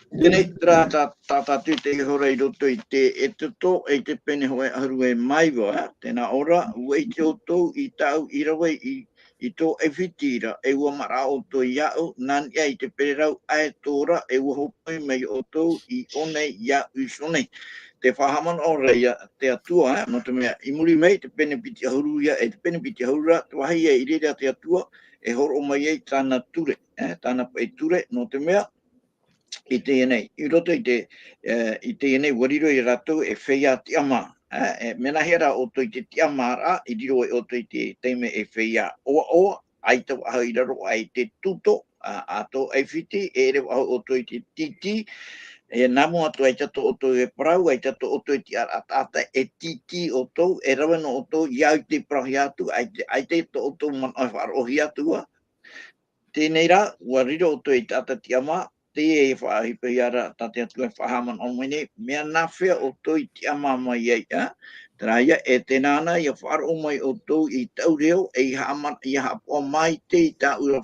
Teie nei, terā tā, tā tātou i taiʻo ra i roto i te Exodo, e te pene hōʻē ʻahuru e mā iva, ā, tēnā ʻō ra, ʻua ʻite ʻoutou i tāʻu i rave i, i tō ʻAifiti ra, e ʻua maraʻa ʻoutou iāʻu, nā niʻa i te pererau ʻaeto ra, e ʻua hōpoi mai ʻoutou i ʻō nei iāʻu iho nei. Tē faʻahaʻamanaʻo ra ïa te Atua, ā, nō te mea, i muri mai, te pene piti ʻahuru ïa, e te pene piti ʻahuru ra, te vāhi ïa i reira te Atua, e hōroʻa mai ai tāna ture, ā, tāna paʻi ture, nō te mea, i teie nei, i roto i te, e, i teie nei, ʻua riro ia rātou e feiā tiʻamā, ā, e, mea nāhea rā ʻoutou i te tiʻamāraʻa, i riro ai ʻoutou i te taime e feiā ʻoaʻoa, ʻaita faʻahou i raro aʻe i te tūtō, ā, a tō ʻAifiti, e ʻere faʻahou ʻoutou i te tītī, e, nā mua atu ʻaita tō ʻoutou e parau, ʻaita tō ʻoutou e tiʻaraʻa taʻata e tītī ʻoutou, e rave noa ʻoutou, ʻia au i te parauhia atu, ʻaita, ʻaita tō ʻoutou manaʻo e faʻaroʻohia atu ā. Teie nei rā, ʻua riro ʻoutou ei taʻata tiʻamā, teie e faʻaʻohipahia ra tā te Atua e faʻahaʻamanaʻo mai nei, mea nāfea ʻoutou i tiʻamā mai ai, ā? Terā ïa, e tēnā na, ʻia faʻaroʻo mai ʻoutou i tāʻu reo, e ʻia haʻama-, ʻia haʻapaʻo maitaʻi i tāʻu ra-,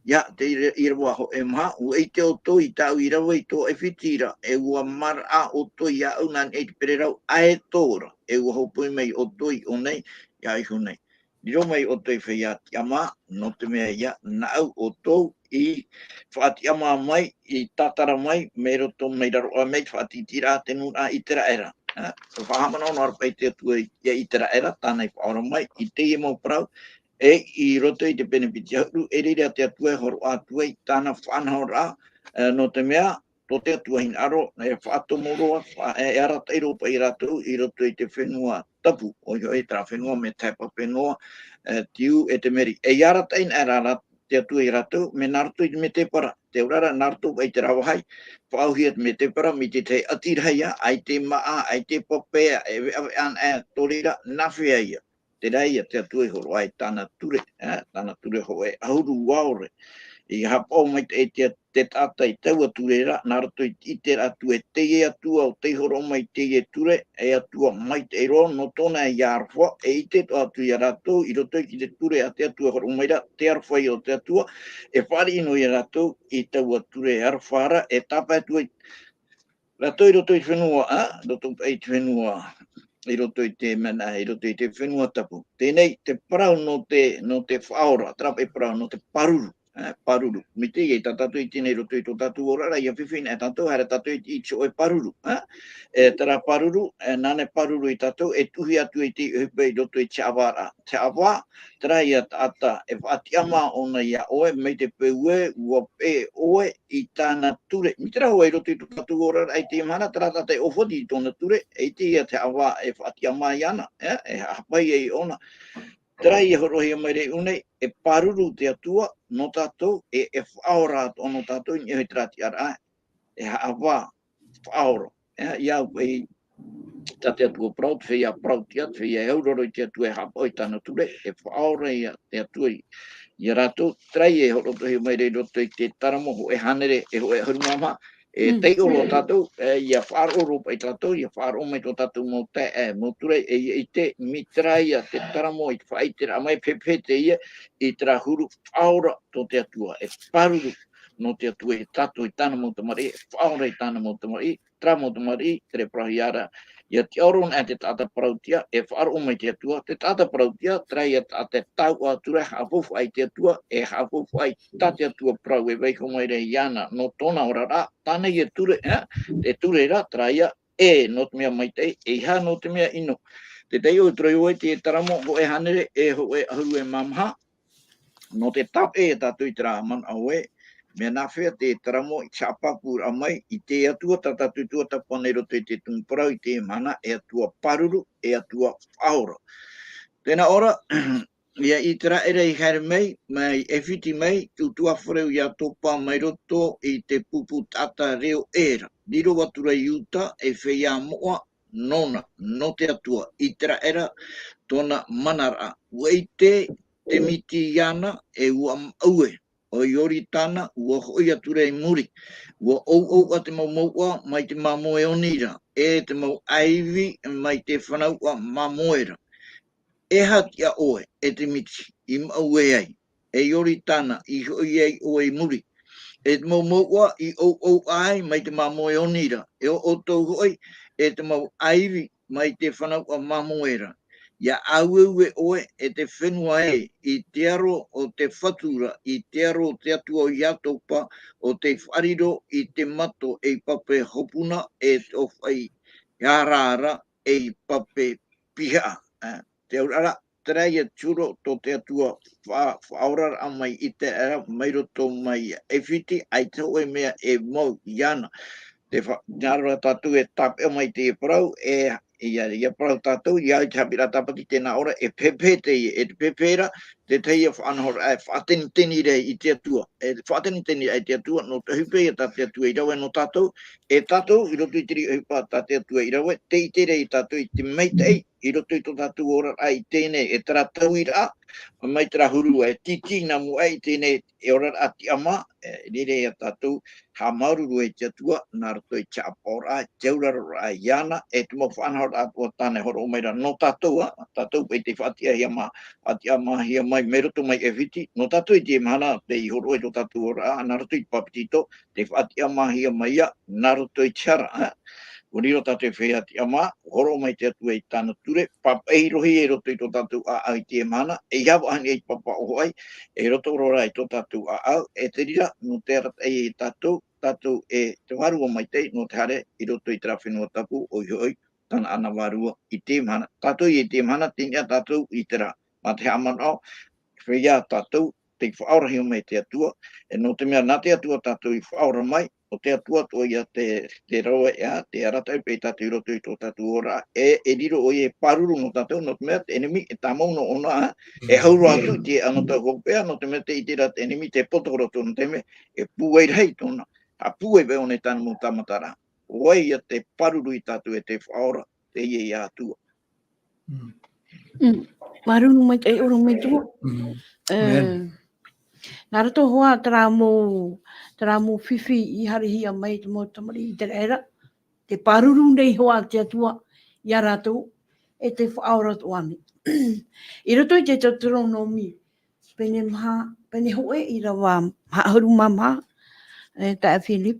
ʻia, te ʻīra-, ʻīrava hōʻē maha, ʻua ʻite ʻoutou i tāʻu i rave i tō ʻAifiti ra, e ʻua maraʻa ʻoutou iāʻu nā niʻa i te pererau ʻaeto ra, e ʻua hōpoi mai ʻoutou i ʻō nei, iāʻu iho nei. Riro mai ʻoutou ei feiā tiʻamā, nō te mea ïa, nāʻu ʻoutou i faʻatiʻamā mai, i tātara mai, mai roto, mai raro aʻe mai te faʻatītīraʻa a te nūnaʻa ʻĪteraʻera. Ā, faʻahaʻamanaʻo noa ra paʻi te Atua iā ʻĪteraʻera, tāna i faʻaora mai, i teie mau parau, e i roto i te pene piti ʻahuru, e reira te Atua e hōroʻa atu ai, tāna faʻanahoraʻa, ā, nō te mea, tō te Atua hinaʻaro, e faʻatomo roa, fa-, e, e arataʻi roa paʻi rātou i roto i te fenua tapu, ʻoia hoʻi terā fenua mea tahepa fenua, e, Tiu e te Meri. E arataʻi na rā, rā te Atua ia rātou, mea nā roto i te mētēpara. Te auraʻa, nā roto paʻi terā vāhi, faʻaauhia te mētēpara, mai te tahi ʻati rahi ā, ʻaita e māʻa, ʻaita e pape, e veʻaveʻa ana, e, tō reira, nāfea ïa. Terā ïa te Atua i hōroʻa ai tāna ture, ā, tāna ture hōʻē ʻahuru ʻaore. I haʻapaʻo maitaʻi te, te taʻata i taua ture ra, nā roto i te ʻiteraʻa atu e teie Atua ʻo tei hōroʻa mai teie ture, e Atua maitaʻi roa, nō tōna e ʻia aroha, e ʻite atoʻa atu ia rātou, i roto i te ture a te Atua e hōroʻa mai ra, te aroha ïa o te Atua, e fāriʻi noa ia rātou i taua ture e aroha ra, e tāpae atu ai rātou i roto i te fenua, ā, roto i te fenua, i roto i te mea nā, i roto i te fenua tapu. Teie nei, te parau nō te, nō te faʻaora, terā paʻi parau nō te pāruru. ā, pāruru. Mai teie tā tātou i teie nei i roto i tō tātou oraraʻa, ʻia fifi nei tātou, haere tātou i te, i te hōʻē pāruru, ā. E terā pāruru, e nāna e pāruru ia tātou, e tuʻu atu i te ʻohipa i roto i te haʻavāraʻa. Te haʻavā, terā ia taʻata, e faʻatiʻamā ʻōna ia ʻoe, mai te peu ē, ʻua peʻe ʻoe i tāna ture. Mai te reira hoʻi i roto i tō tātou oraraʻa i teie mahana, terā taʻata e ʻōfati i tōna ture, ʻeita ia te haʻavā e faʻatiʻamā iāna, ā, e haʻapaʻo ai ʻōna. Terā ia hōroʻahia mai ra i ʻō nei, e pāruru te Atua nō tātou, e, e faʻaora atoʻa nō tātou, i niʻa i terā tiʻaraʻa, e haʻavā, faʻaora. Ā, ʻia au paʻi, tā te Atua parau, te feiā parauʻtiʻa, te feiā e auraro i te Atua e haʻapaʻo i tāna ture, e faʻaora ia te Atua i, ia rātou, terā ia e hōroʻahia mai ra i roto i te Taramo hōʻē hānere, e hōʻē ʻahuru mā maha, e Mm. taiʻo roa tātou, e, ʻia faʻaroʻo roa paʻi tātou, ʻia faʻaroʻo mai tō tātou mau taeaʻe, mau ture, e, ʻia ʻite, mai terā ia te Taramo i te faʻaʻiteraʻa mai, pepe teie, i terā huru faʻaora tō te Atua, e pāruru nō te Atua ia tātou i tāna mau tamariʻi, e faʻaora i tāna mau tamariʻi, terā mau tamariʻi, terā e parauhia ra, ʻia tiʻaoro anaʻe te taʻata parauʻtiʻa, e faʻaroʻo mai te Atua, te taʻata parauʻtiʻa, terā ia taʻata e taoʻa atu ra, haʻafaufaʻa i te Atua, e haʻafaufaʻa i tā te Atua parau e vaiiho mai ra iāna, nō tōna oraraʻa, tāna ia ture, ā, e ture ra, terā ia, e nō te mea maitaʻi, ʻeiaha nō te mea ʻino. Te taiʻo atu ra ʻoe i te Taramo, hōʻē hānere, e hōʻē ʻahuru e mā maha, nō te tāpeʻa ia tātou i terā manaʻo ē, mea nāfea te Taramo i te haʻapāpūraʻa mai i te Atua tā tātou tuatāpapa nei i roto i te tumu parau i teie mahana, e Atua pāruru, e Atua faʻaora. Tē nā ʻō ra, ia ʻĪteraʻera i haere mai, mai ʻAifiti mai, te utuāfare o Iatopa mai roto i te pupu taʻata reo ʻē ra. Riro atu ra Iuta, e feiā moʻa, nōna, nō te Atua, ʻĪteraʻera, tōna manaraʻa. ʻUa ʻite te miti iāna, e ʻua maʻue. ʻO Ioritana, ʻua hoʻi atu ra i muri. ʻUa ʻouʻou ā te mau mouʻa mai te māmoe oni ra, e te mau ʻāivi mai te fanauʻa māmoe ra. E aha tiʻa ʻoe, e te miti, i maʻue ai, e Ioritana, i hoʻi ai ʻoe i muri. E te mau mouʻa i ʻouʻou ai mai te māmoe oni ra, e ʻo ʻoutou hoʻi, e te mau ʻāivi mai te fanauʻa māmoe ra. ʻIa ʻāueue ʻoe, e te fenua ē, i te aro o te Fatu ra, i te aro o te Atua o Iatopa, ʻo tei faʻariro i te mato ei pape hopuna, e te ʻōfaʻi ʻāraʻara ei pape pihaʻa. Ā, te auraʻa ra, terā ia te huru tō te Atua fa-, faʻaoraraʻa mai i te, ā, mai roto mai ʻAifiti, ʻaita hōʻē mea e mau iāna. Te fa-, nā reira tātou e tāpeʻa mai te parau, e, ʻia, ʻia parau tātou, ʻia au i te haʻapiʻiraʻa tāpati tē nā ʻō ra, e pepe teie, e te pepe ra, te tahi ia faʻanahoraʻa e faʻateniteni ra i te Atua. E faʻateniteni ra i te Atua, nō te ʻohipa ia tā te Atua i rave nō tātou, e tātou, i roto i te reira ʻohipa tā te Atua i rave, tē ʻite ra ia tātou i te maitaʻi, i roto i tō tātou oraraʻa i teie nei, e terā tauiraʻa, mai terā huru e tītīnā mua i teie nei, e oraraʻa tiʻamā, e, reira ia tātou, haʻamāuruuru i te Atua, nā roto i te haʻapaʻoraʻa, te auraroraʻa iāna, e te mau faʻanahoraʻa atoʻa tāna e hōroʻa mai ra nō tātou, ā, tātou paʻi tei faʻatiʻahia mā-, faʻatiʻamāhia mai, mai roto mai ʻAifiti, nō tātou i teie mahana, tei hōroʻa i tō tātou oraraʻa, nā roto i te bāpetizo, tei faʻatiʻamāhia mai ā, nā roto i te hara, ā. ʻUa riro tātou ei feiā tiʻamā, hōroʻa mai te Atua i tāna ture, pāpaʻi-rohi-rohi i roto i tō tātou ʻāʻau i teie mahana, ʻeiaha vahine i te pāpaʻi-rohi, e roto roa rā i tō tātou ʻāʻau, e te reira, nō te arataʻi ia tātou, tātou e te Vārua Maitaʻi, nō te haere i roto i terā fenua tapu, ʻoia hoʻi, Tanaana Vārua i teie mahana. Tātou i teie mahana, tei niʻa tātou i terā, mā te haʻamanaʻo, feiā tātou, tei faʻaorahia mai te Atua, e nō te mea nā te Atua tātou i faʻaora mai, ʻo te Atua atoʻa ia te, te rave, ā, te arataʻi paʻi ia tātou i roto i tō tātou oraraʻa, e, e riro ʻoia ei pāruru nō tātou, nō te mea te ʻenemi e tāmau noa ʻōna, ā, e hau roa atu i te anotau hopeʻa, nō te mea tē ʻite ra te ʻenemi te poto roa tōna taime, e pūai rahi tōna, ʻa pūai paʻi ʻōna i tāna mau tāmataraʻa. ʻO vai ia te pāruru ia tātou e te Faʻaora, teie ia Atua. Mm. Mm. Māuruuru maitaʻi ʻorometua. Mm. E, amen. Nā roto hoʻi terā mau, terā mau fifi i haerehia mai te mau tamariʻi ʻĪteraʻera, tē pāruru nei hoʻi te Atua ia rātou, e te Faʻaora atoʻa nei. I roto i te Teuteronome, pene maha, pene hōʻē ʻīrava maha ʻahuru mā maha, e, taeaʻe Philip.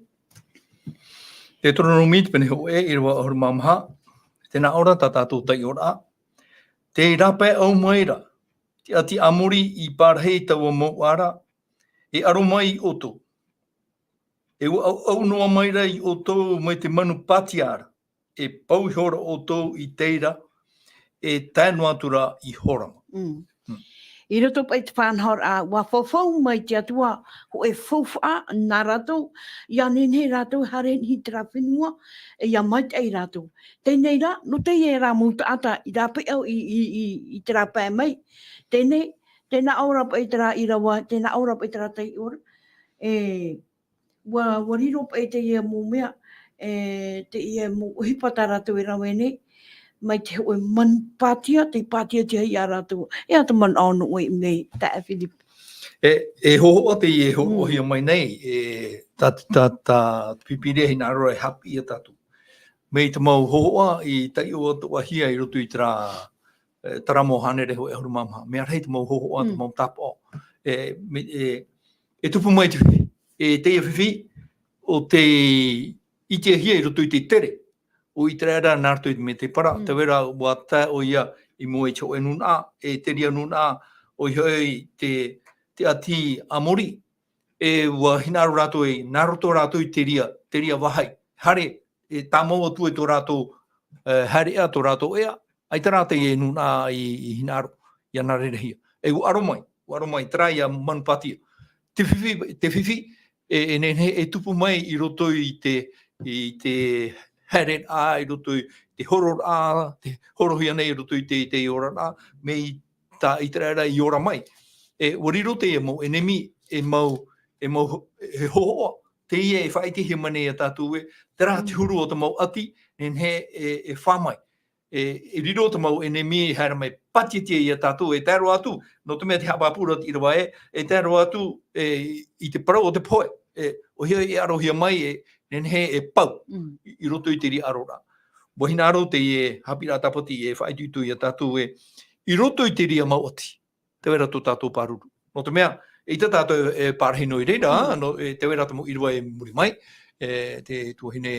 Teuteronome, te pene hōʻē, ʻīrava ʻahuru mā maha, tē nā ʻō ra tā tātou taiʻoraʻa. Tē rāpae ʻau mai ra, tiʻatiʻa mori i pārahi taua mouʻa ra, E aro mai i ʻoutou. E ua ʻauʻau noa mai ra i ʻoutou mai te manu pātia ra. E pau ihora ʻoutou i te reira, e tae noa atu ra i Horama. Mm. Mm. I roto paʻi te faʻanahoraʻa, ua faufau mai te Atua, hōʻē faufaʻa nā rātou, ʻia nehenehe rātou e haere i terā fenua, e ʻia maitaʻi rātou. Teie rā, nō teie rā mau taʻata i rāpae au i, i, i, i terā pae mai. Teie, tē nā ʻō ra paʻi terā ʻīrava, tē nā ʻō ra paʻi terā taiʻo ra. E, ua, ua riro paʻi teie mau mea, e, teie mau ʻohipa tā rātou e rave nei, mai te hōʻē manu pātia, tei pātiatia ia rātou. E aha te manaʻo nō ʻoe i mea, taeaʻe Philip? E, e hōhoʻa teie e hōroʻahia Mm. mai nei, e, tā, tā, tā, Pīpīria hinaʻaro e haʻapiʻi ia tātou. Mai te mau hōhoʻa i taiʻo atoʻahia i roto i terā, e, terā mau hānere hōʻē ʻahuru mā maha. Mea rahi te mau hōhoʻa, te Mm. mau tāpaʻo. E, me, e, e tupu mai te fifi. E teie fifi, ʻo tei ʻitehia i roto i te tere o ʻĪteraʻera nā roto i te mētēpara, Mm. tē vai ra ua tae ʻoia i mua i te hōʻē nūnaʻa, e te reira nūnaʻa, ʻoia hoʻi te, te ʻāti Amori, e ua hinaʻaro rātou e, nā roto rātou i te reira, te reira vāhi, haere, e tāmau atu ai tō rātou, e, haereʻa, tō rātou ea, ʻaita rā teie nūnaʻa i, i hinaʻaro, ʻia nā reira hia. E ua aro mai, ua aro mai, terā ia manu pātia. Te fifi, te fifi, e, e nehenehe e tupu mai i roto i te, i te haereraʻa, i roto i te hororaʻa, tē horohia nei i roto i te, te oraraʻa, mai tā ʻĪteraʻera i ora mai. E, ua riro teie mau ʻenemi, e mau, e mau, e hōhoʻa, teie e faʻaʻitehia mai nei ia tātou ē, terā te Mm. huru o te mau ʻāti, nehenehe e, e fā mai. E, e riro te mau ʻenemi e haere mai pātiatia ia tātou, e tae roa atu, nō te mea tē haʻapāpū ra te ʻīrava ē, e tae roa atu, e, i te parau o te pohe, e, ʻoia e arohia mai, e, nehenehe e pau Mm. i, i roto i te reira aroraʻa. Ua hinaʻaro teie haʻapiʻiraʻa tāpati e faʻaitoito ia tātou ē, i roto i te reira mau ʻāti, tē vai ra tō tātou pāruru. Nō te mea, ʻeita tātou e, e pārahi noa i reira, Mm. nō, e, tē vai ra te mau ʻīrava i muri mai, e, te tuahine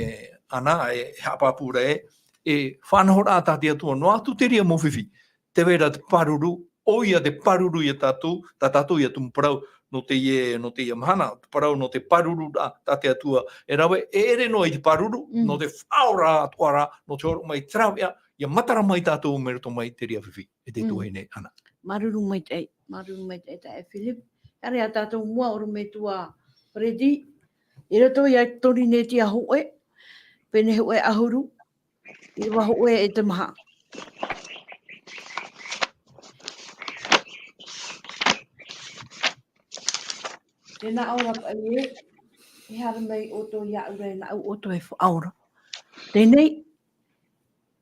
Ana, e, e haʻapāpū ra ē, e faʻanahoraʻa tā te Atua, noa atu te reira mau fifi, tē vai ra te pāruru, ʻoia te pāruru ia tātou, tā tātou ia tumu parau, nō teie, nō teie mahana, te parau nō te pāruru rā, tā te Atua e rave, e ʻere noa i te pāruru, Mm. nō te faʻaora atoʻa ra, nō te hōroʻa mai te rāveʻa, ʻia matara mai tātou mai roto mai te reira fifi, e te Mm. tuahine Ana. Māuruuru maitaʻi, māuruuru maitaʻi taeaʻe Philip. Haere ā tātou i mua, ʻorometua Freddy, i roto ia Torinetia hōʻē, pene hōʻē ʻahuru, ʻīrava hōʻē e te maha. Tē nā ʻō ra paʻi ē, e haere mai ʻoutou iāʻu ra, e nāʻu ʻoutou e faʻaora. Teie,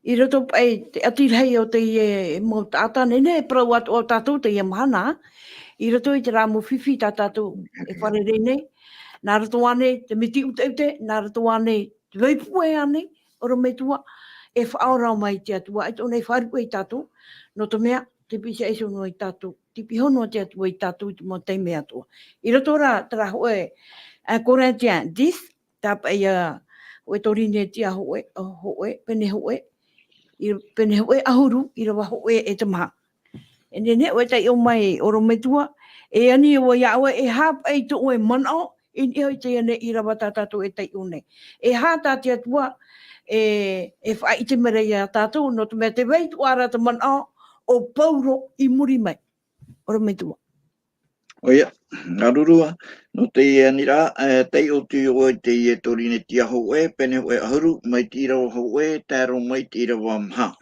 i roto paʻi te ʻati rahi o teie mau taʻata nei, e parau atoʻa tātou teie mahana, i roto i terā mau fifi tā tātou e fārerei nei, nā roto ānei te miti ʻuteʻute, nā roto ānei te vai puʻe ānei, ʻorometua, e faʻaora mai te Atua, e tōna e faʻaruʻe ia tātou, nō te mea, tē pihaʻi iho noa ia tātou, tē pihaʻi iho noa te Atua ia tātou i te mau taime atoʻa. I roto rā, terā hōʻē, e, Corinthiens dix, tā paʻi ia, hōʻē Torinetia hōʻē, hōʻē, pene hōʻē, i, pene hōʻē ʻahuru, ʻīrava hōʻē e te maha. E nehenehe ʻoe e taiʻo mai, ʻorometua, e ani ʻoe iā ʻoe, e aha paʻi tō ʻoe manaʻo, i niʻa i teie nei ʻīrava tā tātou e taiʻo nei. E aha tā te Atua, e, e faʻaʻite mai ra ia tātou, nō te mea tē vai atoʻa ra te manaʻo o Pauro i muri mai. ʻOrometua. ʻOia, māuruuru ā, nō teie aniraʻa, e, taiʻo atu ʻoe i teie Torinetia hōʻē, pene hōʻē ʻahuru, mai te ʻīrava hōʻē, tae roa mai te ʻīrava maha.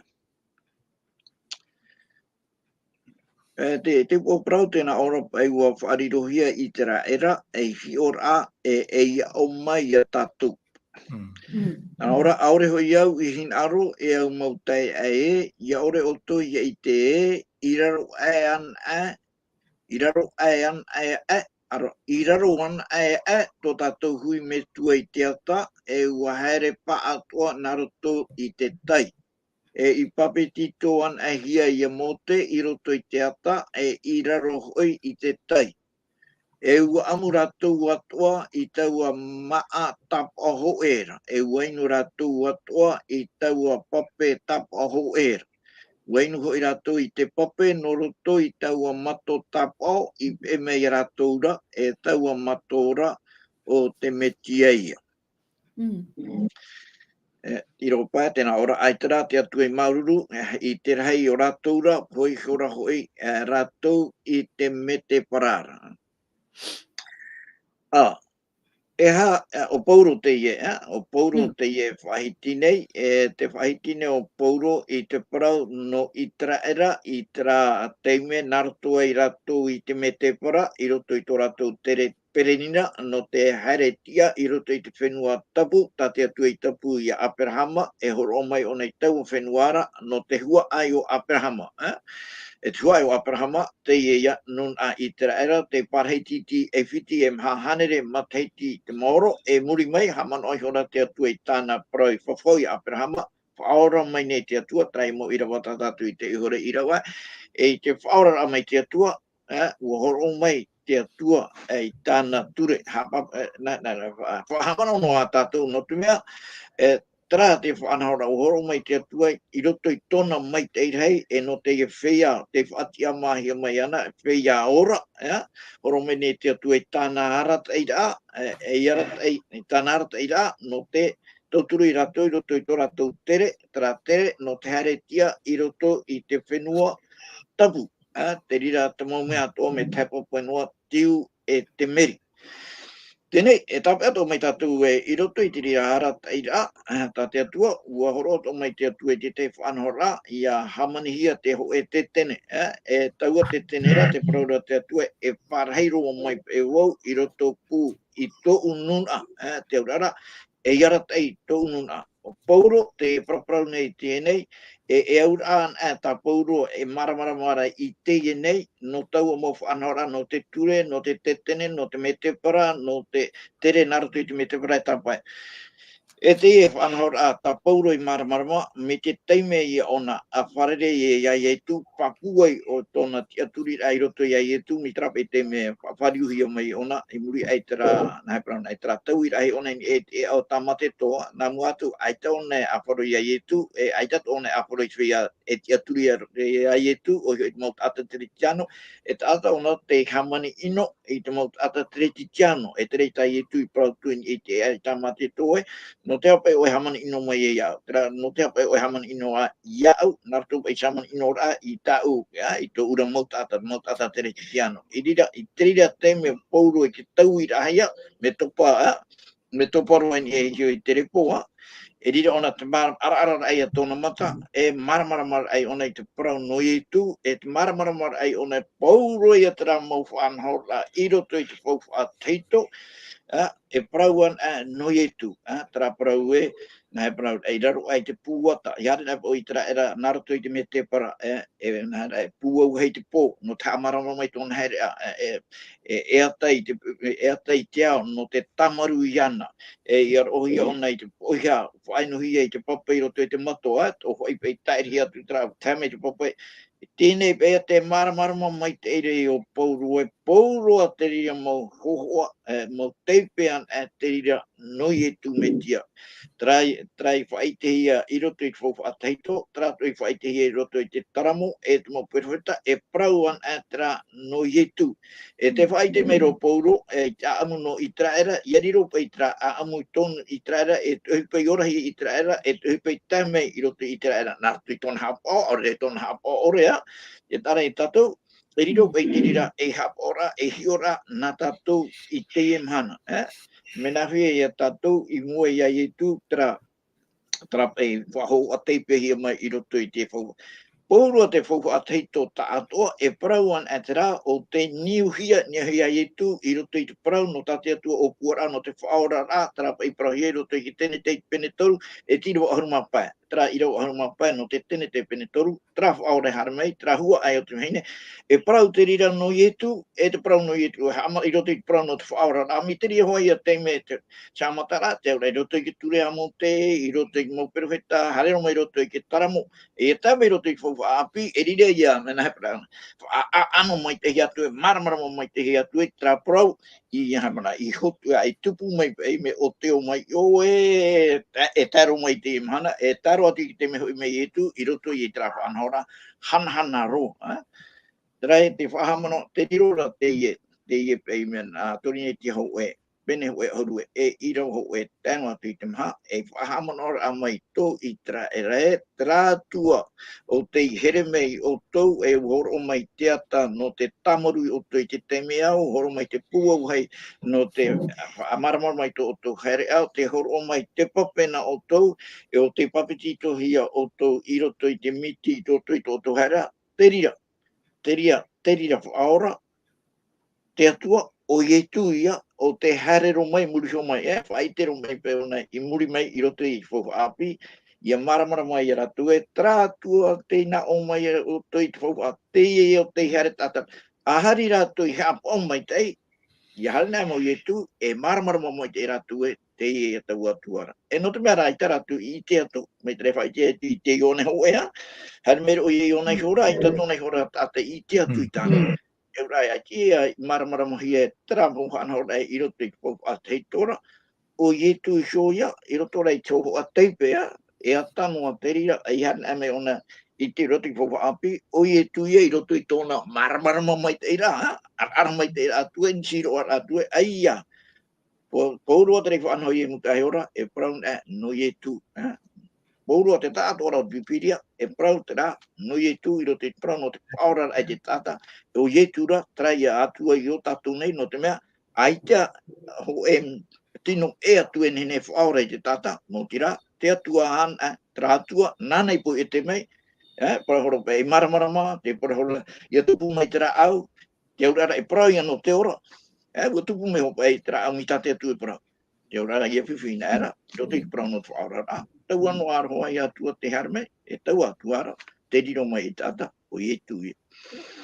E, te, te upoʻo parau tē nā ʻō ra paʻi ua faʻarirohia ʻĪteraʻera, ei hiʻoraʻa, e, ei aʻo mai ia tātou. Mm. Mm. Nā ʻō ra, ʻaore hoʻi au i hinaʻaro, e au mau taeaʻe ē, ʻia ʻore ʻoutou ʻia ʻite ē, i raro aʻe ana ā, i raro aʻe ana ā, ā, aro, i raro ana ā, ā, tō tātou hui metua i te ata, e ua haere pāʻatoʻa nā roto i te tai. E i papetito ana ā hia ia Mōte i roto i te ata, e i raro hoʻi i te tai. E ua ʻamu rātou atoʻa i taua māʻa tāpaʻo hōʻē ra, e ua inu rātou atoʻa i taua pape tāpaʻo hōʻē ra. ʻUa inu hoʻi rātou i te pape nō roto i taua mato tāpaʻo i peʻe mai iā rātou ra, e taua mato ra o te Metia ia. Mm. E, i roto paʻi tēnā ʻōraʻa ʻaita rā te Atua i māuruuru, e, i te rahi o rātou ra, hōʻē iho ra hoʻi, e, rātou i te mētēpara ra. Ā, e aha, e, ʻo Pauro teie, e, ʻo Pauro Mm. teie e faʻahiti nei, e, te faʻahiti nei o Pauro i te parau nō ʻĪteraʻera, i terā taime nā roto ai rātou i te mētēpara, i roto i tō rātou tere perenira, nō te haeretiʻa i roto i te fenua tapu, tā te Atua i tapu iā Aperahama, e hōroʻa mai ʻōna i taua fenua ra, nō te huaʻai o Aperahama, e? E te huaʻai o Aperahama, teie ïa nūnaʻa ʻĪteraʻera, te pārahi tītī ʻAifiti e maha hānere matahiti te maoro, e muri mai, haʻamanaʻo iho ra te Atua i tāna parau i fafau iā Aperahama, faʻaora mai nei te Atua, terā mau ʻīrava tā tātou i te ʻore ʻīrava, e i te faʻaoraraʻa mai te Atua, e, ʻua hōroʻa mai te Atua, e, i tāna ture, haʻapa-, e, nā, nā, nā, fa-, fa-, haʻamanaʻo noa tātou nō te mea, e, terā te faʻanahoraʻa, ʻua hōroʻa mai te Atua i roto i tōna maitaʻi rahi, e nō teie feiā, tē faʻatiʻamāhia mai ana, feiā ora, e, hōroʻa mai nei te Atua i tāna arataʻiraʻa, e, e arataʻi, i tāna arataʻiraʻa, nō te tauturu ia rātou i roto i tō rātou tere, terā tere, nō te haeretiʻa i roto i te fenua tapu. Ā, te reira te mau mea atoʻa mea tae pape noa, tiu e te meri. Teie, e tāpeʻa atoʻa mai tātou e, i roto i te reira arataʻiraʻa, ā, tā te Atua, ʻua hōroʻa atoʻa mai te Atua i te tahi faʻanahoraʻa, ʻia hāmanihia te hōʻē tetene, ā, e taua tetene ra, te parau ra te Atua, e pārahi roa mai paʻi vau i roto pū i tōʻu nūnaʻa, ā, te auraʻa ra, e arataʻi tōʻu nūnaʻa. ʻO Pauro, tē paraparau nei i teie nei, e, e auraʻa ana, ā, tā Pauro e māramarama ra i teie nei, nō taua mau faʻanahoraʻa, nō te ture, nō te tetene, nō te mētēpara, nō te tere nā roto i te mētēpara e tāpae. E teie faʻanahoraʻa, tā Pauro i māramarama, mai te taime ia ʻōna a fārerei iā Ietu, pāpū ai ʻo tōna tiʻaturiraʻa i roto iā Ietu, mai terā paʻi taime fa-, fāriuhia mai ʻōna, i muri aʻe i terā, nā hea parau, i terā tauiraʻa ʻōna i niʻa i te ʻēʻa o Tāmatetoa, nā mua atu, ʻaita ʻōna e ʻāfaro iā Ietu, e ʻaita atoʻa ʻōna e ʻāfaro i te feiā e tiʻaturi iā, iā Ietu, ʻoia hoʻi te mau taʻata Keretiano, e taʻata ʻōna tei hāmani ʻino i te mau taʻata Keretiano, e terā tā Ietu i parau atu i niʻa i te ʻēʻa i Tāmatetoa ē, nō te aha paʻi ʻoe e hāmani ʻino mai ai iāʻu, terā, nō te aha paʻi ʻoe e hāmani ʻino ai iāʻu, nā roto paʻi i te hāmani ʻinoraʻa i tāʻu, ā, i tōʻu ra mau taʻata, mau taʻata Keretiano. I reira, i te reira taime ʻo Pauro i te tauiraʻa ia, mea topa, ā, mea topa roa i niʻa iho i te repo, ā, e reira ʻōna te māra-, ʻaraʻararaʻa ia tōna mata, e māramarama ai ʻōna i te parau nō Ietu, e te māramarama ai ʻōna e pauroa ia terā mau faʻanahoraʻa i roto i te faufaʻa tahito, ā, e parau ana, ā, nō Ietu, ā, terā parau ē, nā hea parau, i raro aʻe i te pūata, ʻia haere anaʻe paʻi ʻo ʻĪteraʻera, nā roto i te mētēpara, ā, e, nā hea, e pū auahi te pō, nō te haʻamāramarama i tōna haereʻa, ā, e, e, e ʻata i te, e, e ʻata i te ao, nō te tāmarū iāna, e, ʻia roʻohia ʻōna i te poʻiha, faʻainohia i te pape i roto i te mato, ā, ʻo hoʻi paʻi tāʻirihia atu terā, tae mai te pape, teie paʻi te māramarama maitaʻi ra ʻo Pauro, e pauroa te reira mau hōhoʻa, e, mau taipe ana, e, te reira nō Ietu Metia. Terā, terā i faʻaʻitehia i roto i te faufaʻa tahito, terā atoʻa i faʻaʻitehia i roto i te taramo, e te mau perofeta, e parau ana, e, terā nō Ietu. E tē faʻaʻite mai ra ʻo Pauro, e, i te ʻāʻamu nō ʻĪteraʻera, ʻia riro paʻi terā ʻāʻamu i tōna ʻĪteraʻera, e tohu paʻi ʻorahi ʻĪteraʻera, e tohu paʻi tae mai i roto i ʻĪteraʻera, nā roto i tōna haʻapaʻo ʻore, tōna haʻapaʻo ʻore, ā, e taʻa ra ia tātou, e riro paʻi te reira, e haʻapaʻoraʻa, e hiʻoraʻa nā tātou i teie mahana, ā. Mea nāhea ia tātou i mua iā Ietu, terā, terā paʻi faʻahou ʻa taipe hia mai i roto i te fau-, pauroa te faufaʻa tahito taʻatoʻa, e parau ana, ā, terā, ʻo tē niuhia, niuhia Ietu i roto i te parau nō tā te Atua ʻōpuaraʻa, nō te faʻaoraraʻa, terā paʻi parauhia i roto i te Tenete pene toru, e te ʻīrava ʻahuru mā pae, terā ʻīrava ʻahuru mā pae nō te Tenete pene toru, terā faʻaora e haere mai, terā huaʻai o te vahine, e parau te reira nō Ietu, e te parau nō Ietu, e haʻama-, i roto i te parau nō te faʻaoraraʻa, mai te reira hoʻi ia taime te, te haʻamataraʻa, te auraʻa i roto i te ture a Mōte, i roto i te mau perofeta, haere roa mai i roto i te taramo, e ia tae mai i roto i te faufaʻa ʻāpī, e reira ia, mea nāhea parau, faʻa-, a-, ʻano maitaʻi atu, e māramarama maitaʻi atu, e terā parau, i, i hāmana, i hotu, i tupu mai paʻi, mea ʻōteo mai, ʻo e, e, e tae roa mai i teie mahana, e tae roa atu i te mea hoʻi mai Ietu, i roto i terā faʻanahoraʻa, hanahana roa, ā. Terā e te faʻahaʻamanaʻo, te riro ra teie, teie paʻi mea, ā, Torinetia hōʻē, pene hōʻē ʻahuru e, e ʻīrava hōʻē tae noa atu i te maha, e faʻahaʻamanaʻo ra mai tō ʻĪteraʻera ē, terā Atua, ʻo tei here mai ʻoutou, e ʻua hōroʻa mai te ata nō te tāmarū ia ʻoutou i te taime au, hōroʻa mai te pū auahi nō te faʻamāramarama i tō ʻoutou haereʻa, ʻo tei hōroʻa mai te pape nā ʻoutou, e ʻo tei papetitohia ʻoutou i roto i te miti, i roto i tō ʻoutou haereʻa, te reira, te reira, te reira faʻaora, te Atua, ʻo Ietu ia, ʻo tei haere roa mai, muri iho mai, e, faʻaʻite roa mai paʻi ʻōna i muri mai i roto i te faufaʻa ʻāpī, ʻia māramarama ia rātou ē, terā Atua tei nā ʻō mai ia ʻoutou i te faufaʻa, teie ia ʻo tei haere taʻata. ʻA haere rātou i haʻapaʻo maitaʻi, ʻia haere anaʻe mau Ietu, e māramarama maitaʻi rātou ē, teie ia taua Atua ra. E nō te mea rā, ʻaita rātou i ʻite atu, mai te reira faʻaʻite atu i te Ioane hōʻē ā, haere mai ra ʻoia i ʻōna iho ra, ʻaita tōna iho ra taʻata i ʻite atu i tāna. E ʻaore rā, ʻaita i māramarama hia e terā mau faʻanahoraʻa i roto i te faufaʻa tahito ra, ʻo Ietu iho ia, i roto rā i te hōhoʻa taipe ā, e ata noa te reira, ʻia haere anaʻe mai ʻōna i te roto i te faufaʻa ʻāpī, ʻo Ietu ia i roto i tōna māramarama maitaʻi ra, ā, ʻaraʻara maitaʻi ra atu ē, nisi roa ra atu ē, ʻaita. Pau-, pauroa te reira faʻanaho i Iesu Mesia ora, e parau anaʻe nō Ietu, ā. Pauroa te taʻatoʻaraʻa o te Pīpīria, e parau terā, nō Ietu i roto i te parau nō te faʻaoraraʻa i te taʻata, ʻo Ietu rā, terā ia Atua i ō tātou nei, nō te mea, ʻaita hōʻē tino ʻē atu e nehenehe e faʻaora i te taʻata, nō te reira, te Atua anaʻe, terā Atua, nāna i poiete mai, e, parau hora paʻi i māramarama, te parau hora ia tupu mai te rāʻau, te auraʻa e parau ia nō te ora, e, ʻua tupu mai hoʻi paʻi te rāʻau mai tā te Atua e parau. Te auraʻa ia fifi anaʻe ra, i roto i te parau nō te faʻaoraraʻa. Taua noa ra hoʻi Atua tei haere mai, e taua Atua ra, tei riro mai i te taʻata, ʻo Ietu ia.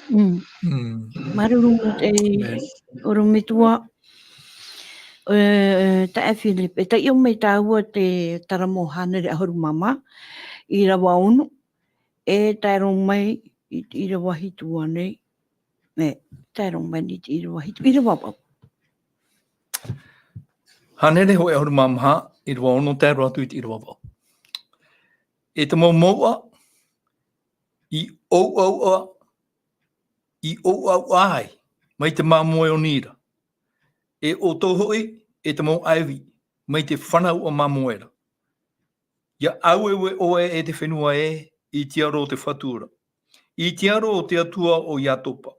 Mm. Mm. Māuruuru maitaʻi, ʻorometua, e, taeaʻe Philip, e taiʻo mai tāua te Taramo hānere ʻahuru mā maha, ʻīrava ono, e tae roa mai i te ʻīrava hitu ānei, e tae roa mai i te ʻīrava hitu, ʻīrava vaʻu. Hānere hōʻē ʻahuru mā maha, ʻīrava ono tae roa atu i te ʻīrava vaʻu. E te mau mouʻa, i ʻouʻouʻa, i ʻouʻouʻa ai, mai te māmoe oni ra. E ʻoutou hoʻi, e te mau ʻāivi, mai te fanauʻa māmoe ra. ʻIa ʻāueue ʻoe e te fenua ē, i te aro o te Fatu ra. I te aro o te Atua o Iakoba,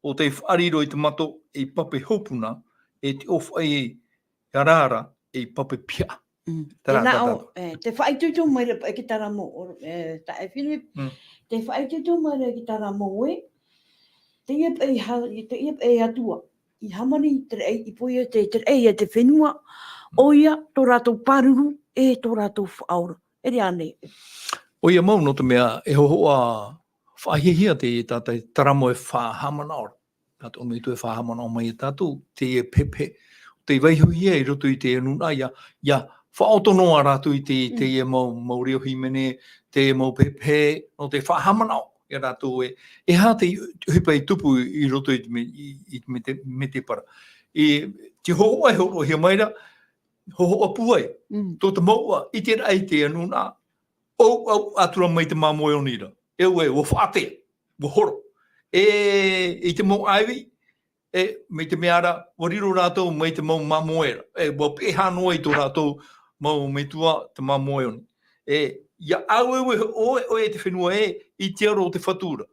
ʻo tei faʻariro i te mato ei pape hopuna, e te ʻōfaʻi ʻarara ei pape pihaʻa. Mm. Terā, tēnā terā, ʻo, terā. E, te faʻaitoito mai ra paʻi e te Taramo, ʻo, e, taeaʻe Philip, mm, te faʻaitoito mai ra e te Taramo ē, teie paʻi ha-, teie paʻi Atua i hāmani i te raʻi, i poiete i te raʻi a te fenua, ʻoia tō rātou pāruru, e tō rātou faʻaora. E rā ānei. ʻOia mau, nō te mea, e hōhoʻa faʻahiahia te, tā, tā, Taramo e faʻahaʻamanaʻo ra. Tātou ʻō mai atu e faʻahaʻamanaʻo mai ia tātou, teie pepehe, tei vaihohia i roto i te nūnaʻa, ʻia, ʻia faʻaʻoto noa rātou i te, mm, teie mau, mau reo hīmene, teie mau pepehe, nō te faʻahaʻamanaʻo ia rātou ē, e aha te ʻohipa i tupu i roto i te me-, i, i te mete-, metepara. I te hōhoʻa e hōroʻahia mai ra, hōhoʻa pūai. Mm. Tō te mouʻa, ʻiteraʻa i te nūnaʻa, ʻouʻouʻa atu ra mai te māmoe oni ra. E ʻua, ʻua faʻatea, ʻua horo. E, i te mau ʻāivi, e, mai te mea ra, ʻua riro rātou mai te mau māmoe ra. E, ʻua peʻeha noa i tō rātou mau metua te māmoe oni. E, ʻia ʻāueue ʻoe, ʻoe e te fenua ē, i te aro o te Fatu ra.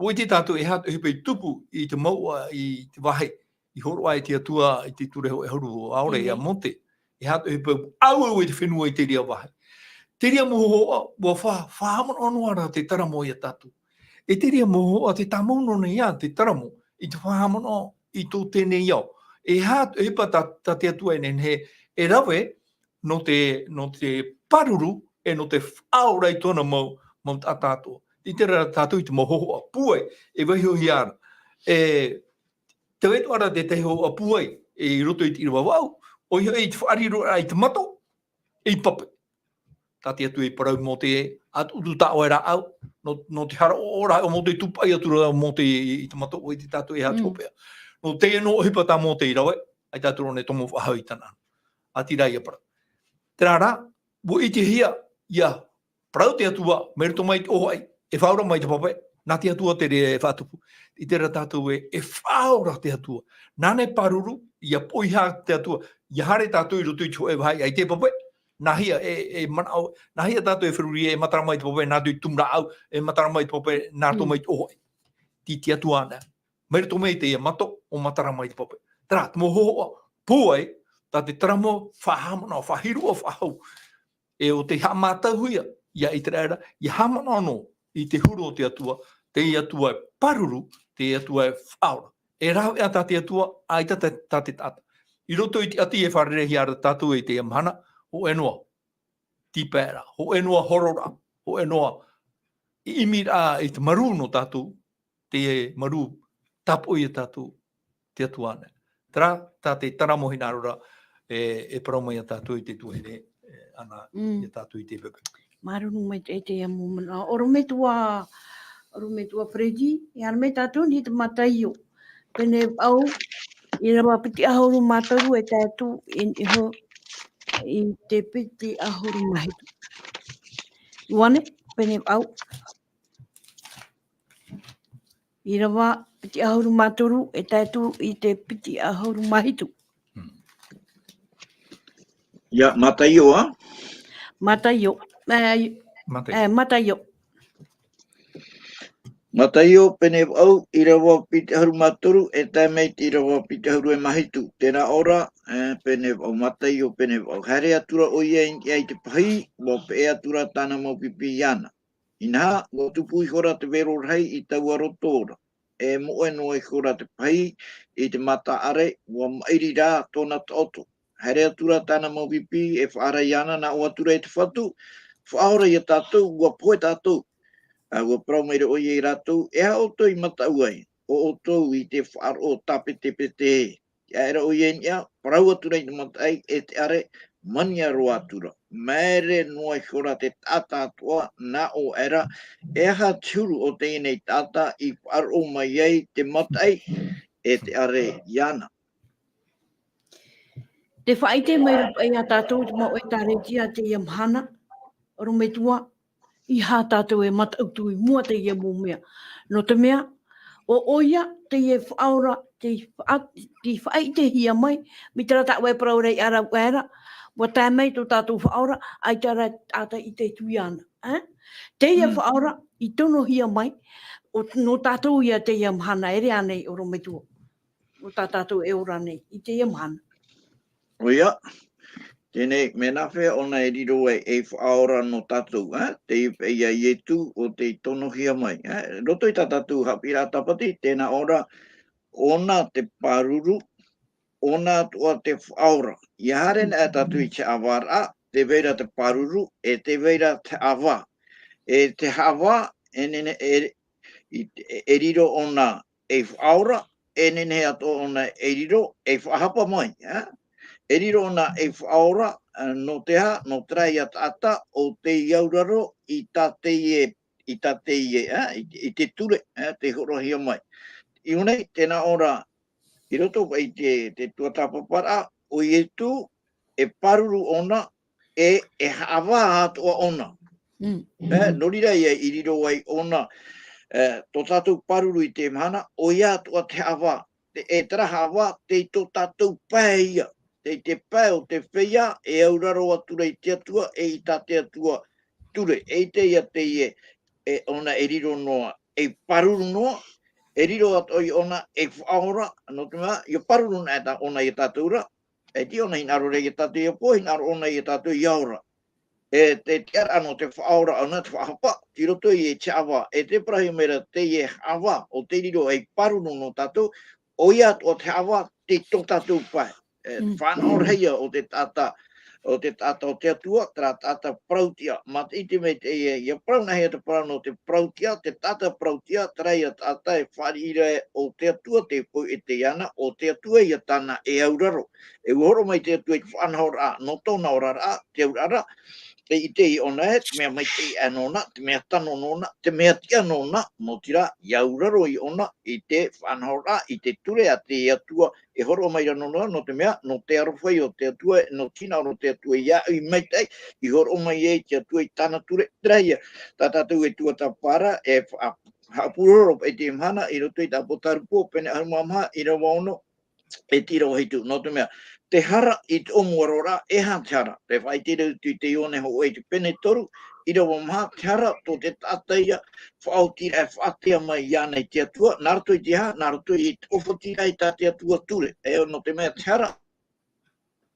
ʻUa ʻite tātou e aha te ʻohipa i tupu i te mouʻa i te vāhi i hōroʻa ai te Atua i te ture hōʻē ʻahuru ʻaore, ʻaore, ʻāmui. E aha te ʻohipa ʻāueue i te fenua i te reira vāhi. Te reira mau hōhoʻa, ʻua fa-, faʻahaʻamanaʻo noa ra te Taramo ia tātou. E te reira mau hōhoʻa tē tāmau noa nei ā te Taramo i te faʻahaʻamanaʻo i tō teie nei ao. E aha te ʻohipa tā, tā te Atua e nehenehe e rave, nō te, nō te pāruru, e nō te faʻaora i tōna mau, mau taʻata atoʻa. I terā tātou i te mau hōhoʻa pūai, e vaihohia ra. E, tē vai atoʻa ra te tahi hōhoʻa pūai, e, i roto i te ʻīrava vaʻu, ʻoia hoʻi te faʻariroraʻa i te mato, ei pape. Tā te Atua i parau Mōte, ʻa tuʻu tā ʻoe rāʻau, nō, nō te hara ʻoʻoraʻa o Mōte, tūpaʻi atu ra Mōte i, i te mato, ʻua ʻite tātou e aha te hopeʻa. Nō teie nō ʻohipa tā Mōte i rave, ʻaita atu rā ʻōna e tomo faʻahou i tāna. ʻĀtīrā ia parau. Terā rā, ʻua ʻitehia, ʻia parau te Atua, mai roto mai te ʻōfaʻi, e faʻaora mai te pape, nā te Atua te reira e faʻatupu. ʻIte ra tātou ē, e faʻaora te Atua. Nāna e pāruru, ʻia poʻihā te Atua, ʻia haere tātou i roto i te hōʻē vāhi ʻaita e pape, nāhea e, e manaʻo, nāhea tātou e feruri e matara mai te pape, nā te tumu rāʻau, e matara mai te pape, nā roto Mm. mai te ʻōfaʻi. Tei te Atua anaʻe. Mai roto mai teie mato, ʻo matara mai te pape. Terā, te mau hōhoʻa, pūai, tā te taramo, faʻahaʻamanaʻo, faʻahiroʻa, faʻahou. E ʻo tei haʻamātauhia, ia ʻĪteraʻera, ʻia haʻamanaʻo noa, i te huru o te Atua, te Atua e pāruru, te Atua e faʻaora. E rāveʻa tā te Atua, ʻaita tā, tā te taʻata. I roto i te ʻati e fārereihia ra tātou i teie mahana, hōʻē noa, tīpaeraʻa, hōʻē noa hororaʻa, hōʻē noa, i ʻimi ra i te marū nō tātou, te marū, tāpoʻi ia tātou, te Atua anaʻe. Terā, tā te taramo hinaʻaro ra, e, e parau mai ia tātou i te tuahine, e, ana, Mm. ia tātou i te pepe. Māuruuru maitaʻi teie mau manaʻo. ʻOrometua, ʻorometua Freddy, e haere mai tātou nei te Mataio. Pene vaʻu, ʻīrava piti ʻahuru mā toru e tae atu i niʻa iho i te piti ʻahuru mā hitu. Ioane, pene vaʻu. ʻĪrava piti ʻahuru mā toru, e tae atu i te piti ʻahuru mā hitu. Hmm. Ia, Mataio, ā? Mataio. E, Mataio. e, Mataio. Mataio, pene vaʻu, ʻīrava piti ʻahuru mā toru, e tae mai te ʻīrava piti ʻahuru e mā hitu. Terā ora, e, pene vaʻu, Mataio, pene vaʻu. Haere atu ra ʻoia i niʻa i te pahī, ʻua peʻe atu ra tāna mau pipi iāna. Inaha, ʻua tupu ihora te vero rahi i taua roto ra. E moʻe noa ihora te pahī i te mataʻare, ʻua maʻiri rā tōna taʻoto. Haere atu ra tāna mau pipi e faʻaara iāna, nā ʻō atu ra e te Fatu, Faʻaora ia tātou, ʻua pohe tātou. Ā, ʻua parau maira ʻoia ia rātou, e aha ʻoutou i mataʻu ai, ʻo ʻoutou i te faʻaroʻo tāpetepete ē? Tē ʻae ra ʻoia i niʻa, parau atu ra i te mataʻi, e tē ʻare, mania roa atu ra. Māere noa ihora te taʻata atoʻa, nā ʻō aʻera, e aha te huru o teie nei taʻata i faʻaroʻo mai ai te mataʻi, e tē ʻare iāna. Te faʻaʻite mai ra paʻi ia tātou i te mau ʻĒtārētia teie mahana, ʻorometua, ʻeiaha tātou e mataʻu atu i mua teie mau mea. Nō te mea, ʻo ʻoia teie Faʻaora, tei faʻa-, tei faʻaʻitehia mai, mai terā taʻu e parau ra i ʻārauaʻe ra, ʻua tae mai tō tātou Faʻaora, ʻaita rā taʻata i ʻite atu iāna, ē? Teie Mm. Faʻaora, i tonohia mai, ʻo, nō tātou ia teie mahana, ʻere ānei ʻorometua? ʻO tā tātou e ora nei, i teie mahana. ʻOia, teie nei, mea nāfea ʻōna e riro ai ei Faʻaora nō tātou, ā? Tei paʻi ia Ietu, ʻo tei tonohia mai, ā? Roto i tā tātou haʻapiʻiraʻa tāpati, tē nā ʻō ra, ʻōna te pāruru, ʻōna atoʻa te Faʻaora. ʻIa haere anaʻe tātou i te haʻavāraʻa, tē vai ra te pāruru, e tē vai ra te haʻavā. E te haʻavā, e nehenehe, e, i, e, e riro ʻōna ei Faʻaora, e nehenehe atoʻa ʻōna e riro, ei faʻahapa mai, ā? E riro ʻōna ei Faʻaora, ā, nō te aha, nō terā ia taʻata, ʻo tei auraro i tā teie, i tā teie, ā, i, i te ture, ā, tei hōroʻahia mai. I ʻō nei, tē nā ʻō ra, i roto paʻi i te, te tuatāpaparaʻa, ʻo Ietu, e pāruru ʻōna, e, e haʻavā atoʻa ʻōna. Mm. E, nō reira ia i riro ai ʻōna, e, tō tātou pāruru i teie mahana, ʻoia atoʻa te haʻavā, te, e terā haʻavā, tei tō tātou pae ia, tei te pae o te feiā, e auraro atu ra i te Atua, e i tā te Atua ture, eʻita ia teie, e, ʻōna e riro noa, ei pāruru noa, e riro atoʻa ia ʻōna, ei Faʻaora, nō te mea, ʻia pāruru anaʻe tā ʻōna ia tātou ra, e tiʻa ʻōna hinaʻaro ra ia tātou ʻia pohe, hinaʻaro ʻōna ia tātou ʻia ora. E te, te tiʻaraʻa nō te Faʻaora ʻōna te faʻahapa, tei roto i te haʻavā, e tē parauhia mai ra teie haʻavā, ʻo tei riro ei pāruru nō tātou, ʻoia atoʻa te haʻavā, tei tō tātou pae. E, Mm. faʻanahoraʻa ia o te taʻata, o te taʻata o te Atua, terā taʻata parau-tiʻa. Mā te ʻite mai teie, ʻia parau nāhea te parau nō te parau-tiʻa, te taʻata parau-tiʻa, terā ia taʻata e fāriʻi ra o te Atua, tei pohe iāna, ʻo te Atua ia tāna e auraro. E ʻua hōroʻa mai te Atua i te faʻanahoraʻa, nō tōna oraraʻa, te auraro, te ʻite i ʻōna ē, te mea maitaʻi aʻe nōna, te mea tano nōna, te mea tiʻa nōna, nō te reira, ʻia auraro i ʻōna, i te faʻanahoraʻa, i te ture a te Atua, e hōroʻa mai ra nōna, nō te mea, nō te aroha o te Atua, nō te hinaʻaro o te Atua, ʻia au i maitaʻi, i hōroʻa mai ai te Atua i tāna ture, terā ia, tā tātou e tuatāpapa ra, e fa-, haʻapuroro paʻi i teie mahana, i roto i te ʻāpōtarupo, pene ʻahuru mā maha, ʻīrava ono, e te ʻīrava hitu, nō te mea, te hara i te ʻōmuaraʻa, e aha te hara, tē faʻaʻite ra atu i te Ioane hōʻē i te pene toru, ʻīrava maha, te hara tō te taʻata ia, faʻaotiraʻa e faʻatea mai iāna i te Atua, nā roto i te aha, nā roto i te ʻōfatiraʻa tā te Atua ture, e nō te mea te hara,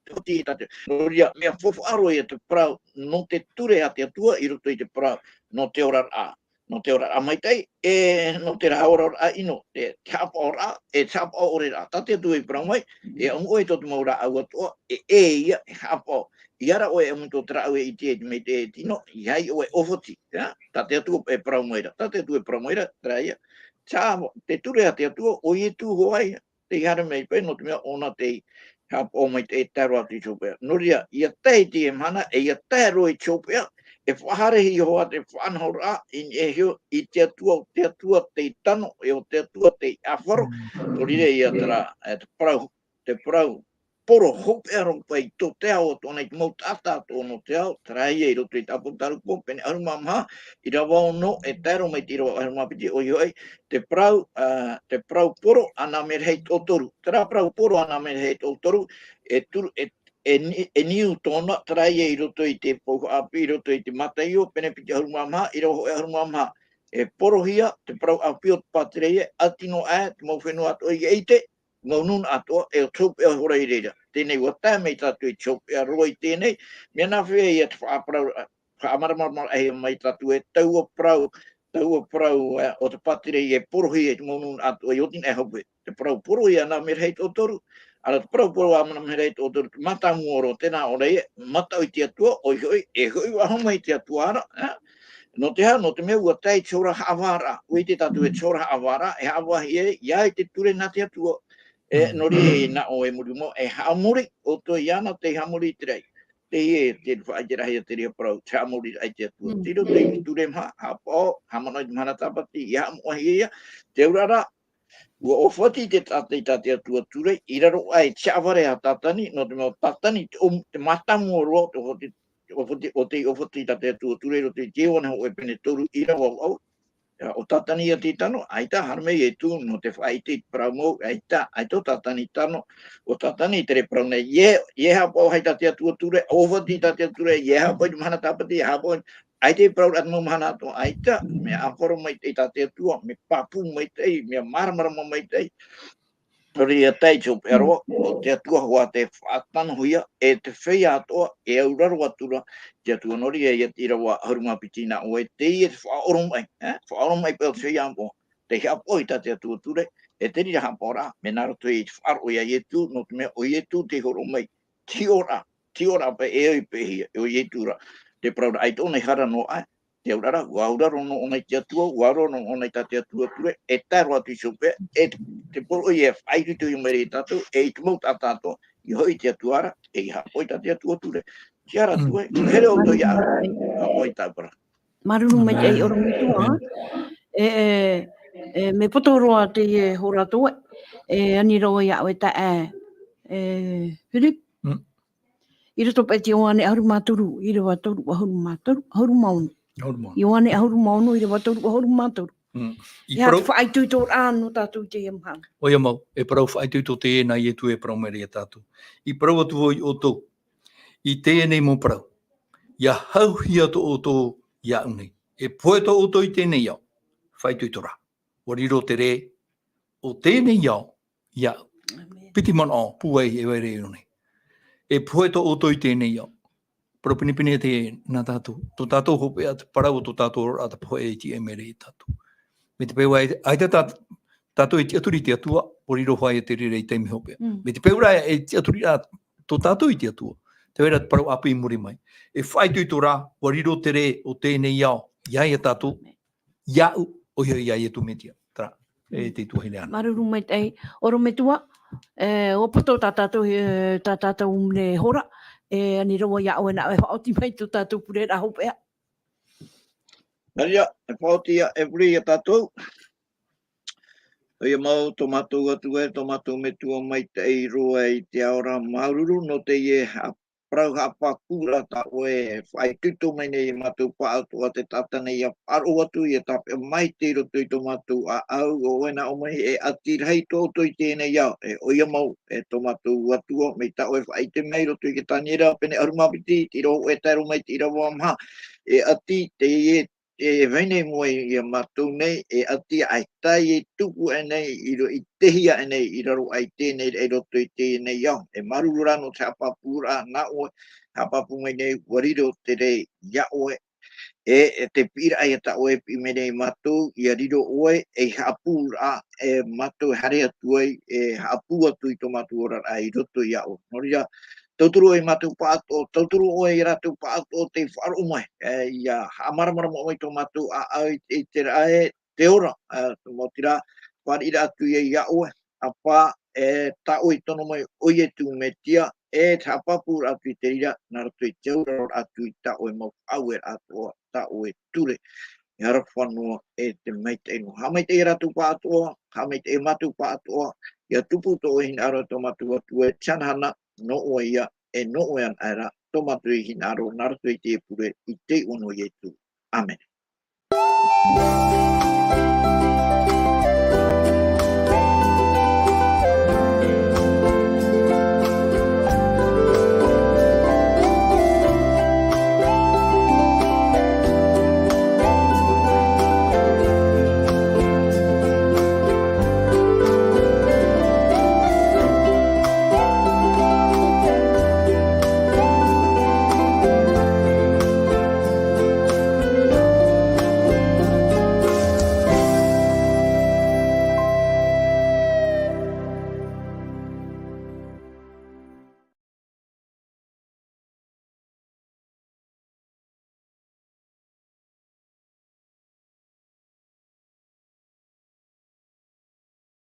te ʻōfati tā te, nō reira, mea faufaʻa roa ia te parau, nō te ture a te Atua, i roto i te parau, nō te oraraʻa, nō te oraraʻa maitaʻi, e nō te rā oraraʻa ʻino, te, te haʻapaʻoraʻa, e te haʻapaʻo-ʻore-raʻa. Tā te Atua i parau mai, e ʻamu ʻoe i tō te mau rāʻau atoʻa, e, e ia, e haʻapaʻo. ʻIa ara ʻoe e ʻamu i tō te rāʻau e ʻite ai te mea e tino, ʻeiaha ʻoe e ʻōfati, ia? Tā te Atua e parau mai ra, tā te Atua e parau mai ra, terā ia. Te, te ture a te Atua, ʻo Ietu hoʻi ia. Tē haere mai paʻi, nō te mea ʻōna tei haʻapaʻo mai te, e tae roa atu i te hopeʻa. Nō reira, ʻia tae i teie mahana, e ʻia tae roa i te hopeʻa, e faʻahaere Iehova te faʻanahoraʻa, i niʻa iho i te Atua, o te Atua tei tano, e o te Atua tei ʻāfaro. Mm. Nō reira ia terā, e te parau, te parau poro hopeʻa roa paʻi tō te ao atoʻa nei, te mau taʻata atoʻa nō te ao, terā ia i roto i te ʻĀpōtarupo, pene ʻahuru mā maha, ʻīrava ono, e tae roa mai te ʻīrava ʻahuru mā piti, ʻoia hoʻi, te parau, ā, te parau poro, ʻanaʻanamerahi toʻotoru. Terā parau poro, ʻanaʻanamerahi toʻotoru, e turu, e, e ni-, e niu tōna, terā ia i roto i te Pou Haʻapiʻi, i roto i te Mataio, pene piti ʻahuru mā maha, ʻīrava hōʻē ʻahuru mā maha. E porohia, te parau ʻāpī o te pātireia, ʻati noa aʻe, te mau fenua atoʻa ʻia ʻite, mau nūnaʻa atoʻa, e o te hopeʻa hora i reira. Teie nei, ʻua tae mai tātou i te hopeʻa roa i teie nei, mea nāfea ia te faʻaparau, faʻamāramaramaraʻahia mai tātou e taua parau, taua parau, e, o te pātireia e porohia i te mau nūnaʻa atoʻa i ʻō i niʻa e hope. Te parau porohia ʻanaʻanamerahi toʻotoru, ʻaore te parau poro ʻanaʻanamerahi toʻotoru, te mātāmua roa, tē nā ʻō ra ia, mataʻu i te Atua, ʻoia hoʻi, e hoʻi faʻahou mai te Atua ra, e? Nō te aha, nō te mea ʻua tae i te hora haʻavāraʻa, ʻua ʻite tātou e te hora haʻavāraʻa, e haʻavāhia ai, ʻia au i te ture nā te Atua. E, mm, nō reira, i nā ʻō e muri mau, e haʻamori, ʻoutou iāna tei haʻamori i te raʻi. Teie, te faʻaʻiteraʻa ia te reira parau, te haʻamoriraʻa i te Atua. Mm. Tei roto i te ture maha, haʻapaʻo, haʻamanaʻo i te mahana tāpati, ʻia haʻamoʻahia ia, te auraʻa ra, ʻua ʻōfati te taʻata i tā te Atua ture, i raro aʻe i te haʻavare a Tātani, nō te mea ʻo Tātani te ʻō-, te mātāmua roa, te ʻōfati, te ʻōfati, ʻo tei ʻōfati tā te Atua ture, i roto i te Ioane hōʻē pene toru, ʻīrava vaʻu. Ia, ʻo Tātani ia tei tano, ʻaita, haere mai Ietu, nō te faʻaʻite i te parau mau, ʻaita, ʻaita ʻo Tātani tano, ʻo Tātani i terā parau nei, ʻeiaha, ʻeiaha e haʻapaʻo i tā te Atua ture, ʻōfati i tā te Atua ture, ʻeiaha e haʻapaʻo i te mahana tāpati, ʻeiaha e haʻapaʻo, ʻaita e parauraʻa te mau mahana atoʻa, ʻaita, mea ʻāfaro maitaʻi tā te Atua, mea pāpū maitaʻi, mea māramarama maitaʻi. Nō reira, ʻia tae i te hopeʻa roa, ʻo te Atua hoʻi tē faʻatanohia, e te feiā atoʻa, e auraro atu ra, te Atua. Nō reira, ia te ʻīrava ʻahuru mā piti nā ʻō e, teie te faʻaʻoromaʻi, e? Faʻaʻoromaʻi paʻi o te feiā atoʻa, tei haʻapaʻo i tā te Atua ture, e te reira haʻapaʻoraʻa, mea nā roto i te faʻaroʻo ia Ietu, nō te mea ʻo Ietu tei hōroʻa mai, te hiʻoraʻa, te hiʻoraʻa paʻi e ʻoi paʻihia, ʻo Ietu ra. Te parauraʻa ʻaita ʻōna i hara noa aʻe, te auraʻa ra, ʻua auraro noa ʻōna i te Atua, ʻua auraro noa ʻōna i tā te Atua ture, e tae roa atu i te hopeʻa, e te, te poroʻi e faʻaitoitohia mai ra ia tātou, e i te mau taʻata atoʻa, ʻia hoʻi i te Atua ra, e ʻia haʻapaʻo i tā te Atua ture. Tiʻa ra atu ē, here ʻoutou iāʻu, haʻapaʻo i tāʻu parau. Māuruuru maitaʻi ʻorometua. E, e, e, mea poto roa teie hora atoʻa, e ani roa iāʻu e taeaʻe, e, Philip. Mm. I roto paʻi i te Ioane ʻahuru mā toru, ʻīrava toru, ʻahuru mā toru, ʻahuru mā ono. ʻAhuru mā ono. Ioane ʻahuru mā ono, ʻīrava toru, ʻahuru mā toru. Mm. E aha te faʻaitoitoraʻa nō tātou i teie mahana? ʻOia mau, e parau faʻaitoito teie nā Ietu e parau mai ra ia tātou. I parau atu vau ia ʻoutou, i teie nei mau parau, ʻia hauhia tō ʻoutou iāʻu nei. E pohe tō ʻoutou i teie nei ao, faʻaitoitoraʻa. ʻUa riro te rē o teie nei ao iāʻu. ʻĀmene. Piti manaʻo pūai e vai ra iāʻu nei. E pohe tō ʻoutou i teie nei ao. Parau pinepine teie nā tātou. Tō tātou hopeʻa, te parau o tō tātou oraraʻa, te pohe e tiʻa mai ra ia tātou. Mai te peu ā, ʻaita tā, tātou e tiʻaturi i te Atua, ʻua riro hoʻi ia te reira ei taime hopeʻa. Mm. Mai te peu rā e tiʻaturi ra tō tātou i te Atua, tē vai ra te parau ʻāpī i muri mai. E faʻaitoito rā, ʻua riro te rē o teie nei ao, iā, iā tātou, iāʻu, ʻoia hoʻi iā Ietu Metia. Terā, e te tuahine Ana. Māuruuru maitaʻi, ʻorometua, E, ʻua poto tā tātou, e, tā tātou nei hora, e, ani roa ia ʻoe nā ʻoe e faʻaoti mai tō tātou pure ra hopeʻa. Nā reira, e faʻaoti ia, e pure ia tātou. ʻOia mau, tō mātou Atua, tō mātou Metua maitaʻi roa i te ao ra, māuruuru nō teie parau haʻapāpūraʻa tā ʻoe e faʻaitoito mai nei ia mātou pāʻatoʻa, te taʻata nei ʻia faʻaroʻo atu, ʻia tāpeʻa maitaʻi i roto i tō mātou ʻāʻau, ʻo ʻoe nā ʻō mai e ʻati rahi tō ʻoutou i teie nei ao, e ʻoia mau, e tō mātou Atua, mai tā ʻoe e faʻaʻite mai i roto i te Taniera, pene ʻahuru mā piti, te ʻīrava hōʻē tae roa mai i te ʻīrava maha, e ʻati, teie e vai nei mua ia mātou nei, e ʻati aʻe, e tae e tupu aʻe nei, i ro-, i tehia aʻe nei, i raro aʻe i teie nei, i roto i teie nei ao. E māuruuru rā nō te haʻapāpūraʻa nā ʻoe, haʻapāpū mai nei, ʻua riro te rē ia ʻoe. E, e te piʻiraʻa ia tā ʻoe e piʻi mai nei ia mātou, ʻia riro ʻoe, ei haʻapūraʻa, e mātou e haere atu ai, e haʻapū atu i tō mātou oraraʻa i roto ia ʻoe. Nō reira, tauturu ʻoe ia mātou pāʻatoʻa, tauturu ʻoe ia rātou pāʻatoʻa tei faʻaroʻo mai, e, ʻia haʻamāramarama mai tō mātou ʻāʻau i, i te raʻa e te ora, e, maoti rā, fāriʻiraʻa atu ia ia ʻoe, ʻApā, e tā ʻoe i tono mai ʻo Ietu Metia, e te haʻapāpūraʻa atu i te reira, nā roto i te auraro atu i tā ʻoe mau faʻaueraʻa atoʻa, tā ʻoe ture. E aroha noa e te maitaʻi noa. Haʻamaitaʻi ia rātou pāʻatoʻa, haʻamaitaʻi ia mātou pāʻatoʻa, ʻia tupu tō ʻoe hinaʻaro tō mātou Atua e te hanahana, nō ʻoe ia, e nō ʻoe anaʻe ra, tō mātou hinaʻaro, nā roto i te pure, i te iʻoa o Ietu. ʻĀmene.